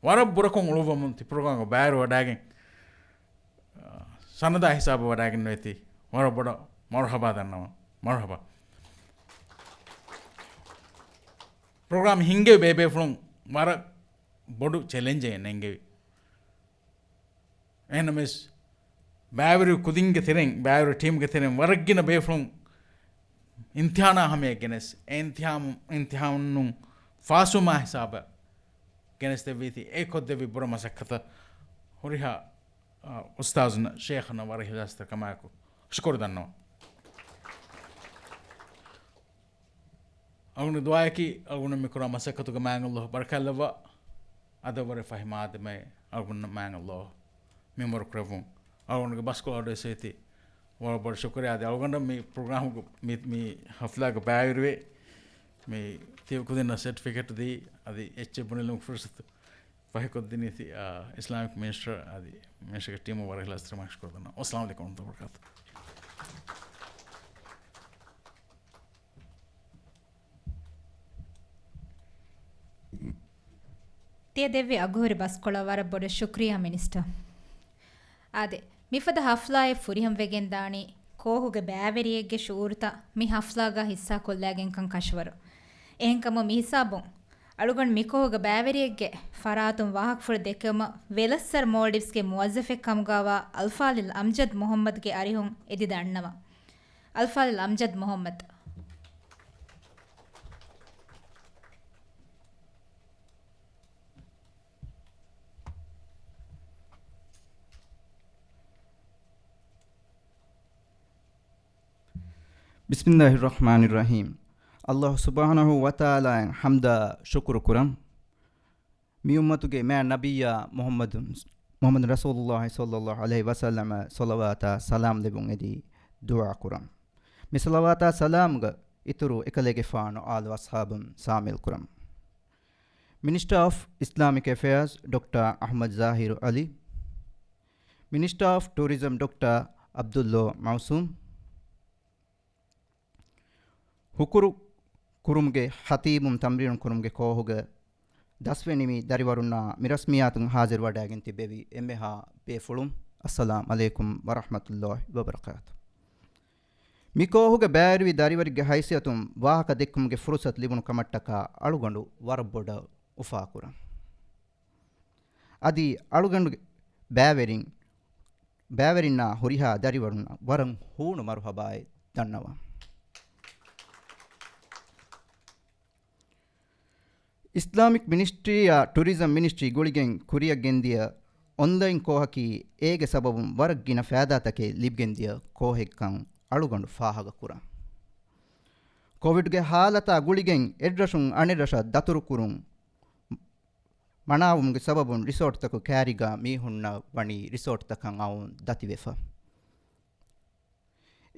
ވަރަށް ބުރަކޮށް އުޅުއްވަމުން ތި ޕްރޮގްރާމްގަ ބައިވެރިވަޑައިގެން، އާ، ސަނަދާ ހިސާބަށް ވަޑައިގެންނެވި ތި ވަރަށް ބޮޑަށް މަރުހަބާ ދަންނަވަން. މަރުހަބާ. ޕްރޮގްރާމް ހިންގެވި ބޭބޭފުޅުން ވަރަށް ބޮޑު ޗެލެންޖެއް ނެންގެވި. އެހެންނަމަވެސް، ބައިވެރި ކުދިންގެ ތެރެއިން، ބައިވެރި ޓީމްގެ ތެރެއިން ވަރަށް ގިނަ ބޭފުޅުން އިމްތިހާނާ ހަމަޔަށް ގެނެސް، އެ އިމްތިހާނު، އިމްތިހާނުން ފާސްވުމާ ހިސާބަށް ގެނެސްދެއްވީތީ، އެ ކޮށްދެއްވި ބުރަ މަސައްކަތަށް ހުރިހާ، އާ، އުސްތާޒުންނަށް، ޝޭޚުންނަށް ވަރަށް އިޚްލާޞްތެރިކަމާއެކު ޝުކުރު ދަންނަވަން. އަޅުގަނޑު ދުޢާއަކީ، އަޅުގަނޑު މިކުރާ މަސައްކަތުގެ މާތް ﷲ ބަރަކާތްލައްވާ، އަދަށްވުރެ ފަހި މާދަމާއި އަޅުގަނޑު މާތް ﷲ މިންވަރު ކުރެއްވުން. އަޅުގަނޑުގެ ބަސްކޮޅު އަޑު އެސޭތި ވަރަށް ބޮޑަށް ޝުކުރިއްޔާ. އަދި އަޅުގަނޑަށް މި ޕްރޮގްރާމްގެ މި، މި ހަފްލާގެ ބައިވެރިވެ، މި ތި ކުދިންނަށް ސެޓްފިކެޓް ދީ، އަދި އެއްޗެއް ބުނެލުމުގެ ފުރުސަތު ފަހިކޮށްދިނީތީ، އާ، އިސްލާމިކް މިނިސްޓަރ އަދި މިނިސްޓަރގެ ޓީމަށް ވަރަށް އިޚްލާޞްތެރިކަމާ ޝުކުރު ދަންނަވަން. އައްސަލާމު ޢަލައިކުމް ވަރަޙްމަތުﷲ ވަބަރަކާތުހު. ތިޔަ ދެއްވި އަގުހުރި ބަސްކޮޅަށް ވަރަށް ބޮޑަށް ޝުކްރިޔާ މިނިސްޓަރ. އާދެ، މިފަދަ ހަފްލާއެއް ފުރިހަމަވެގެންދާނީ ކޯހުގެ ބައިވެރިއެއްގެ ޝުޢޫރުތައް މި ހަފްލާގަ ހިއްސާކޮށްލައިގެންކަން ކަށަވަރު. އެހެންކަމުން މިހިސާބުން އަޅުގަނޑު މިކޯހުގެ ބައިވެރިއެއްގެ ފަރާތުން ވާހަކަފުޅު ދެކެވުމަށް ވެލައްސަރު މޯލްޑިވްސްގެ މުވައްޒަފެއް ކަމުގައިވާ އަލްފާޟިލް އަމްޖަދް މުޙައްމަދުގެ އަރިހުން އެދި ދަންނަވަން. އަލްފާޟިލް އަމްޖަދް މުޙައްމަދު. ބިސްމިﷲިއްރަޙްމާނިއްރަޙީމް. ﷲ ސުބްޙާނަހޫ ވަތަޢާލާއަށް ޙަމްދާ ޝުކުރު ކުރަން. މި އުއްމަތުގެ މާތް ނަބިއްޔާ މުޙައްމަދު، މުޙައްމަދު ރަސޫލުﷲ ޞައްލަﷲު ޢަލައިހި ވަސައްލަމަށް ޞަލަވާތާ ސަލާމް ލެއްވުން އެދި ދުޢާ ކުރަން. މި ޞަލަވާތާ ސަލާމްގަ އިތުރު އެކަލޭގެފާނު އާލު އަޞްޙާބުން ޝާމިލް ކުރަން. މިނިސްޓަރ އޮފް އިސްލާމިކް އެފެއާޒް ޑޮކްޓަރ އަޙްމަދު ޒާހިރު ޢަލީ، މިނިސްޓަރ އޮފް ޓޫރިޒަމް ޑޮކްޓަރ ޢަބްދުﷲ މަޢުޞޫމް، ހުކުރު ކުރުމުގެ ޚަޠީބުން ތަމްރީނު ކުރުމުގެ ކޯހުގަ ދަސްވެނިވި ދަރިވަރުންނާ މި ރަސްމިއްޔާތުން ޙާޟިރުވަޑައިގެން ތިއްބެވި އެންމެހާ ބޭފުޅުން، އައްސަލާމް ޢަލައިކުމް ވަރަޙްމަތުﷲި ވަބަރަކާތު. މި ކޯހުގަ ބައިވެރިވި ދަރިވަރެއްގެ ހައިސިއްޔަތުން ވާހަކަ ދެއްކުމުގެ ފުރުޞަތު ލިބުނު ކަމަށްޓަކާ އަޅުގަނޑު ވަރަށް ބޮޑަށް އުފާކުރަން. އަދި އަޅުގަނޑުގެ ބައިވެރިން، ބައިވެރިންނާ ހުރިހާ ދަރިވަރުންނަށް ވަރަށް ހޫނު މަރުޙަބާއެއް ދަންނަވަން. އިސްލާމިކް މިނިސްޓްރީއާ ޓުރިޒަމް މިނިސްޓްރީ ގުޅިގެން ކުރިއަށް ގެންދިޔަ އޮންލައިން ކޯހަކީ އޭގެ ސަބަބުން ވަރަށް ގިނަ ފައިދާތަކެއް ލިބިގެންދިޔަ ކޯހެއްކަން އަޅުގަނޑު ފާހަގަކުރަން. ކޮވިޑްގެ ހާލަތާ ގުޅިގެން އެއްރަށުން އަނެއްރަށަށް ދަތުރުކުރުން މަނާވުމުގެ ސަބަބުން ރިސޯޓްތަކު ކައިރިގަ މީހުންނަށް ވަނީ ރިސޯޓްތަކަށް އައުން ދަތިވެފަ.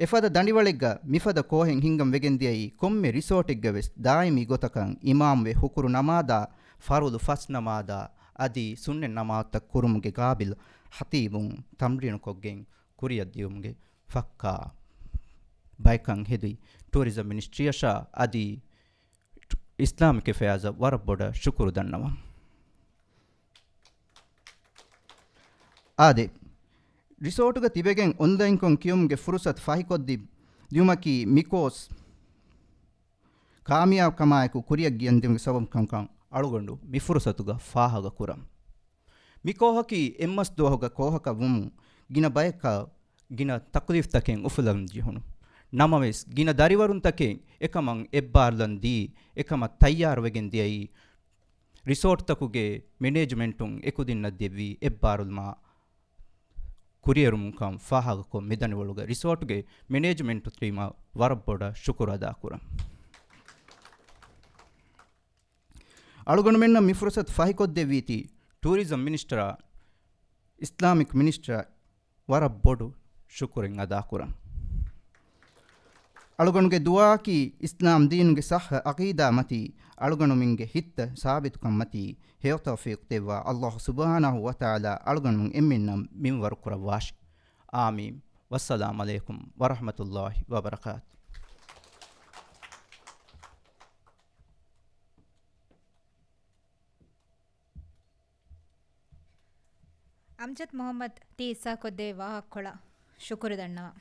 އެފަދަ ދަނޑިވަޅެއްގަ މިފަދަ ކޯހެއް ހިންގަން ވެގެންދިޔައީ ކޮންމެ ރިސޯޓެއްގަވެސް ދާއިމީ ގޮތަކަށް އިމާމުވެ ހުކުރު ނަމާދާ، ފަރުޟު ފަސް ނަމާދާ އަދި ސުންނަތް ނަމާދުތައް ކުރުމުގެ ގާބިލް ޚަޠީބުން ތަމްރީނުކޮށްގެން ކުރިއަށްދިޔުމުގެ ފައްކާ ބަޔަކަށް ހެދި ޓޫރިޒަމް މިނިސްޓްރީއަށާ އަދި އިސްލާމިކް އެފެއާޒަށް ވަރަށް ބޮޑަށް ޝުކުރު ދަންނަވަން. އާދެ، ރިސޯޓުގަ ތިބެގެން އޮންލައިންކޮށް ކިޔުމުގެ ފުރުސަތު ފަހިކޮށްދި-، ދިޔުމަކީ މިކޯސް ކާމިޔާބުކަމާއެކު ކުރިއަށް ގެންދިޔުމުގެ ސަބަބު ކަންކަން އަޅުގަނޑު މި ފުރުސަތުގަ ފާހަގަކުރަން. މި ކޯހަކީ އެއްމަސް ދުވަހުގަ ކޯހަކަށް ވުމުން ގިނަ ބަޔަކަށް ގިނަ ތަކުލީފްތަކެއް އުފުލަން ޖެހުނު. ނަމަވެސް، ގިނަ ދަރިވަރުންތަކެއް އެކަމަށް އެއްބާރުލަން ދީ، އެކަމަށް ތައްޔާރުވެގެން ދިޔައީ، ރިސޯޓްތަކުގެ މެނޭޖްމަންޓުން އެކުދިންނަށް ދެއްވި އެއްބާރުލުމާ ކުރިއެރުމުން ކަން ފާހަގަކޮށް، މިދަނިވަޅުގެ ރިސޯޓުގެ މެނޭޖްމަންޓް ޓީމަށް ވަރަށް ބޮޑަށް ޝުކުރު އަދާކުރަން. އަޅުގަނޑުމެންނަށް މި ފުރުސަތު ފަހިކޮށްދެއްވީތީ ޓޫރިޒަމް މިނިސްޓަރ، އިސްލާމިކް މިނިސްޓަރ ވަރަށް ބޮޑު ޝުކުރެއް އަދާކުރަން. އަޅުގަނޑުގެ ދުޢާއަކީ އިސްލާމް ދީނުގެ ޞައްޙަ ޢަޤީދާ މަތީ، އަޅުގަނޑުމެންގެ ހިތްތައް ސާބިތުކަން މަތީ ހެޔޮ ތައުފީޤު ދެއްވާ ﷲ ސުބްޙާނަހޫ ވަތަޢާލާ އަޅުގަނޑުމެން އެންމެންނަށް މިންވަރު ކުރައްވާށި. އާމީން. ވައްސަލާމް ޢަލައިކުމް ވަރަޙްމަތުﷲ ވަބަރަކާތު. އަމްޖަދް މުޙައްމަދު ތި ހިއްސާކޮށްދެވި ވާހަކަކޮޅަށް ޝުކުރު ދަންނަވަން.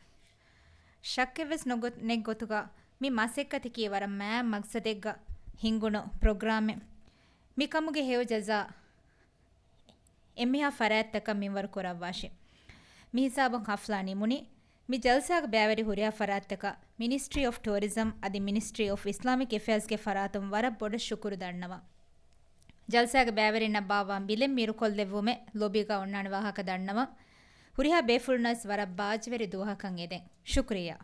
ޝައްކެއްވެސް ނުގޮ-، ނެތް ގޮތުގަ މި މަސައްކަތަކީ ވަރަށް މާތް މަގްސަދެއްގަ ހިންގުނު ޕްރޮގްރާމެއް. މިކަމުގެ ހެޔޮ ޖަޒާ އެންމެހާ ފަރާތްތަކަށް މިންވަރު ކުރައްވާށި. މި ހިސާބުން ހަފްލާ ނިމުނީ. މި ޖަލްސާގެ ބައިވެރި ހުރިހާ ފަރާތްތަކަށް މިނިސްޓްރީ އޮފް ޓޫރިޒަމް އަދި މިނިސްޓްރީ އޮފް އިސްލާމިކް އެފެއާޒްގެ ފަރާތުން ވަރަށް ބޮޑަށް ޝުކުރު ދަންނަވަން. ޖަލްސާގެ ބައިވެރިންނަށް ބާއްވާ ބިލެއް މިރުކޮށްލެއްވުމެއް ލޮބީގަ އޮންނާނެ ވާހަކަ ދަންނަވަން. ހުރިހާ ބޭފުޅުންނަށް ވެސް ވަރަށް ބާއްޖަވެރި ދުވަހަކަށް އެދެން. ޝުކުރިއްޔާ.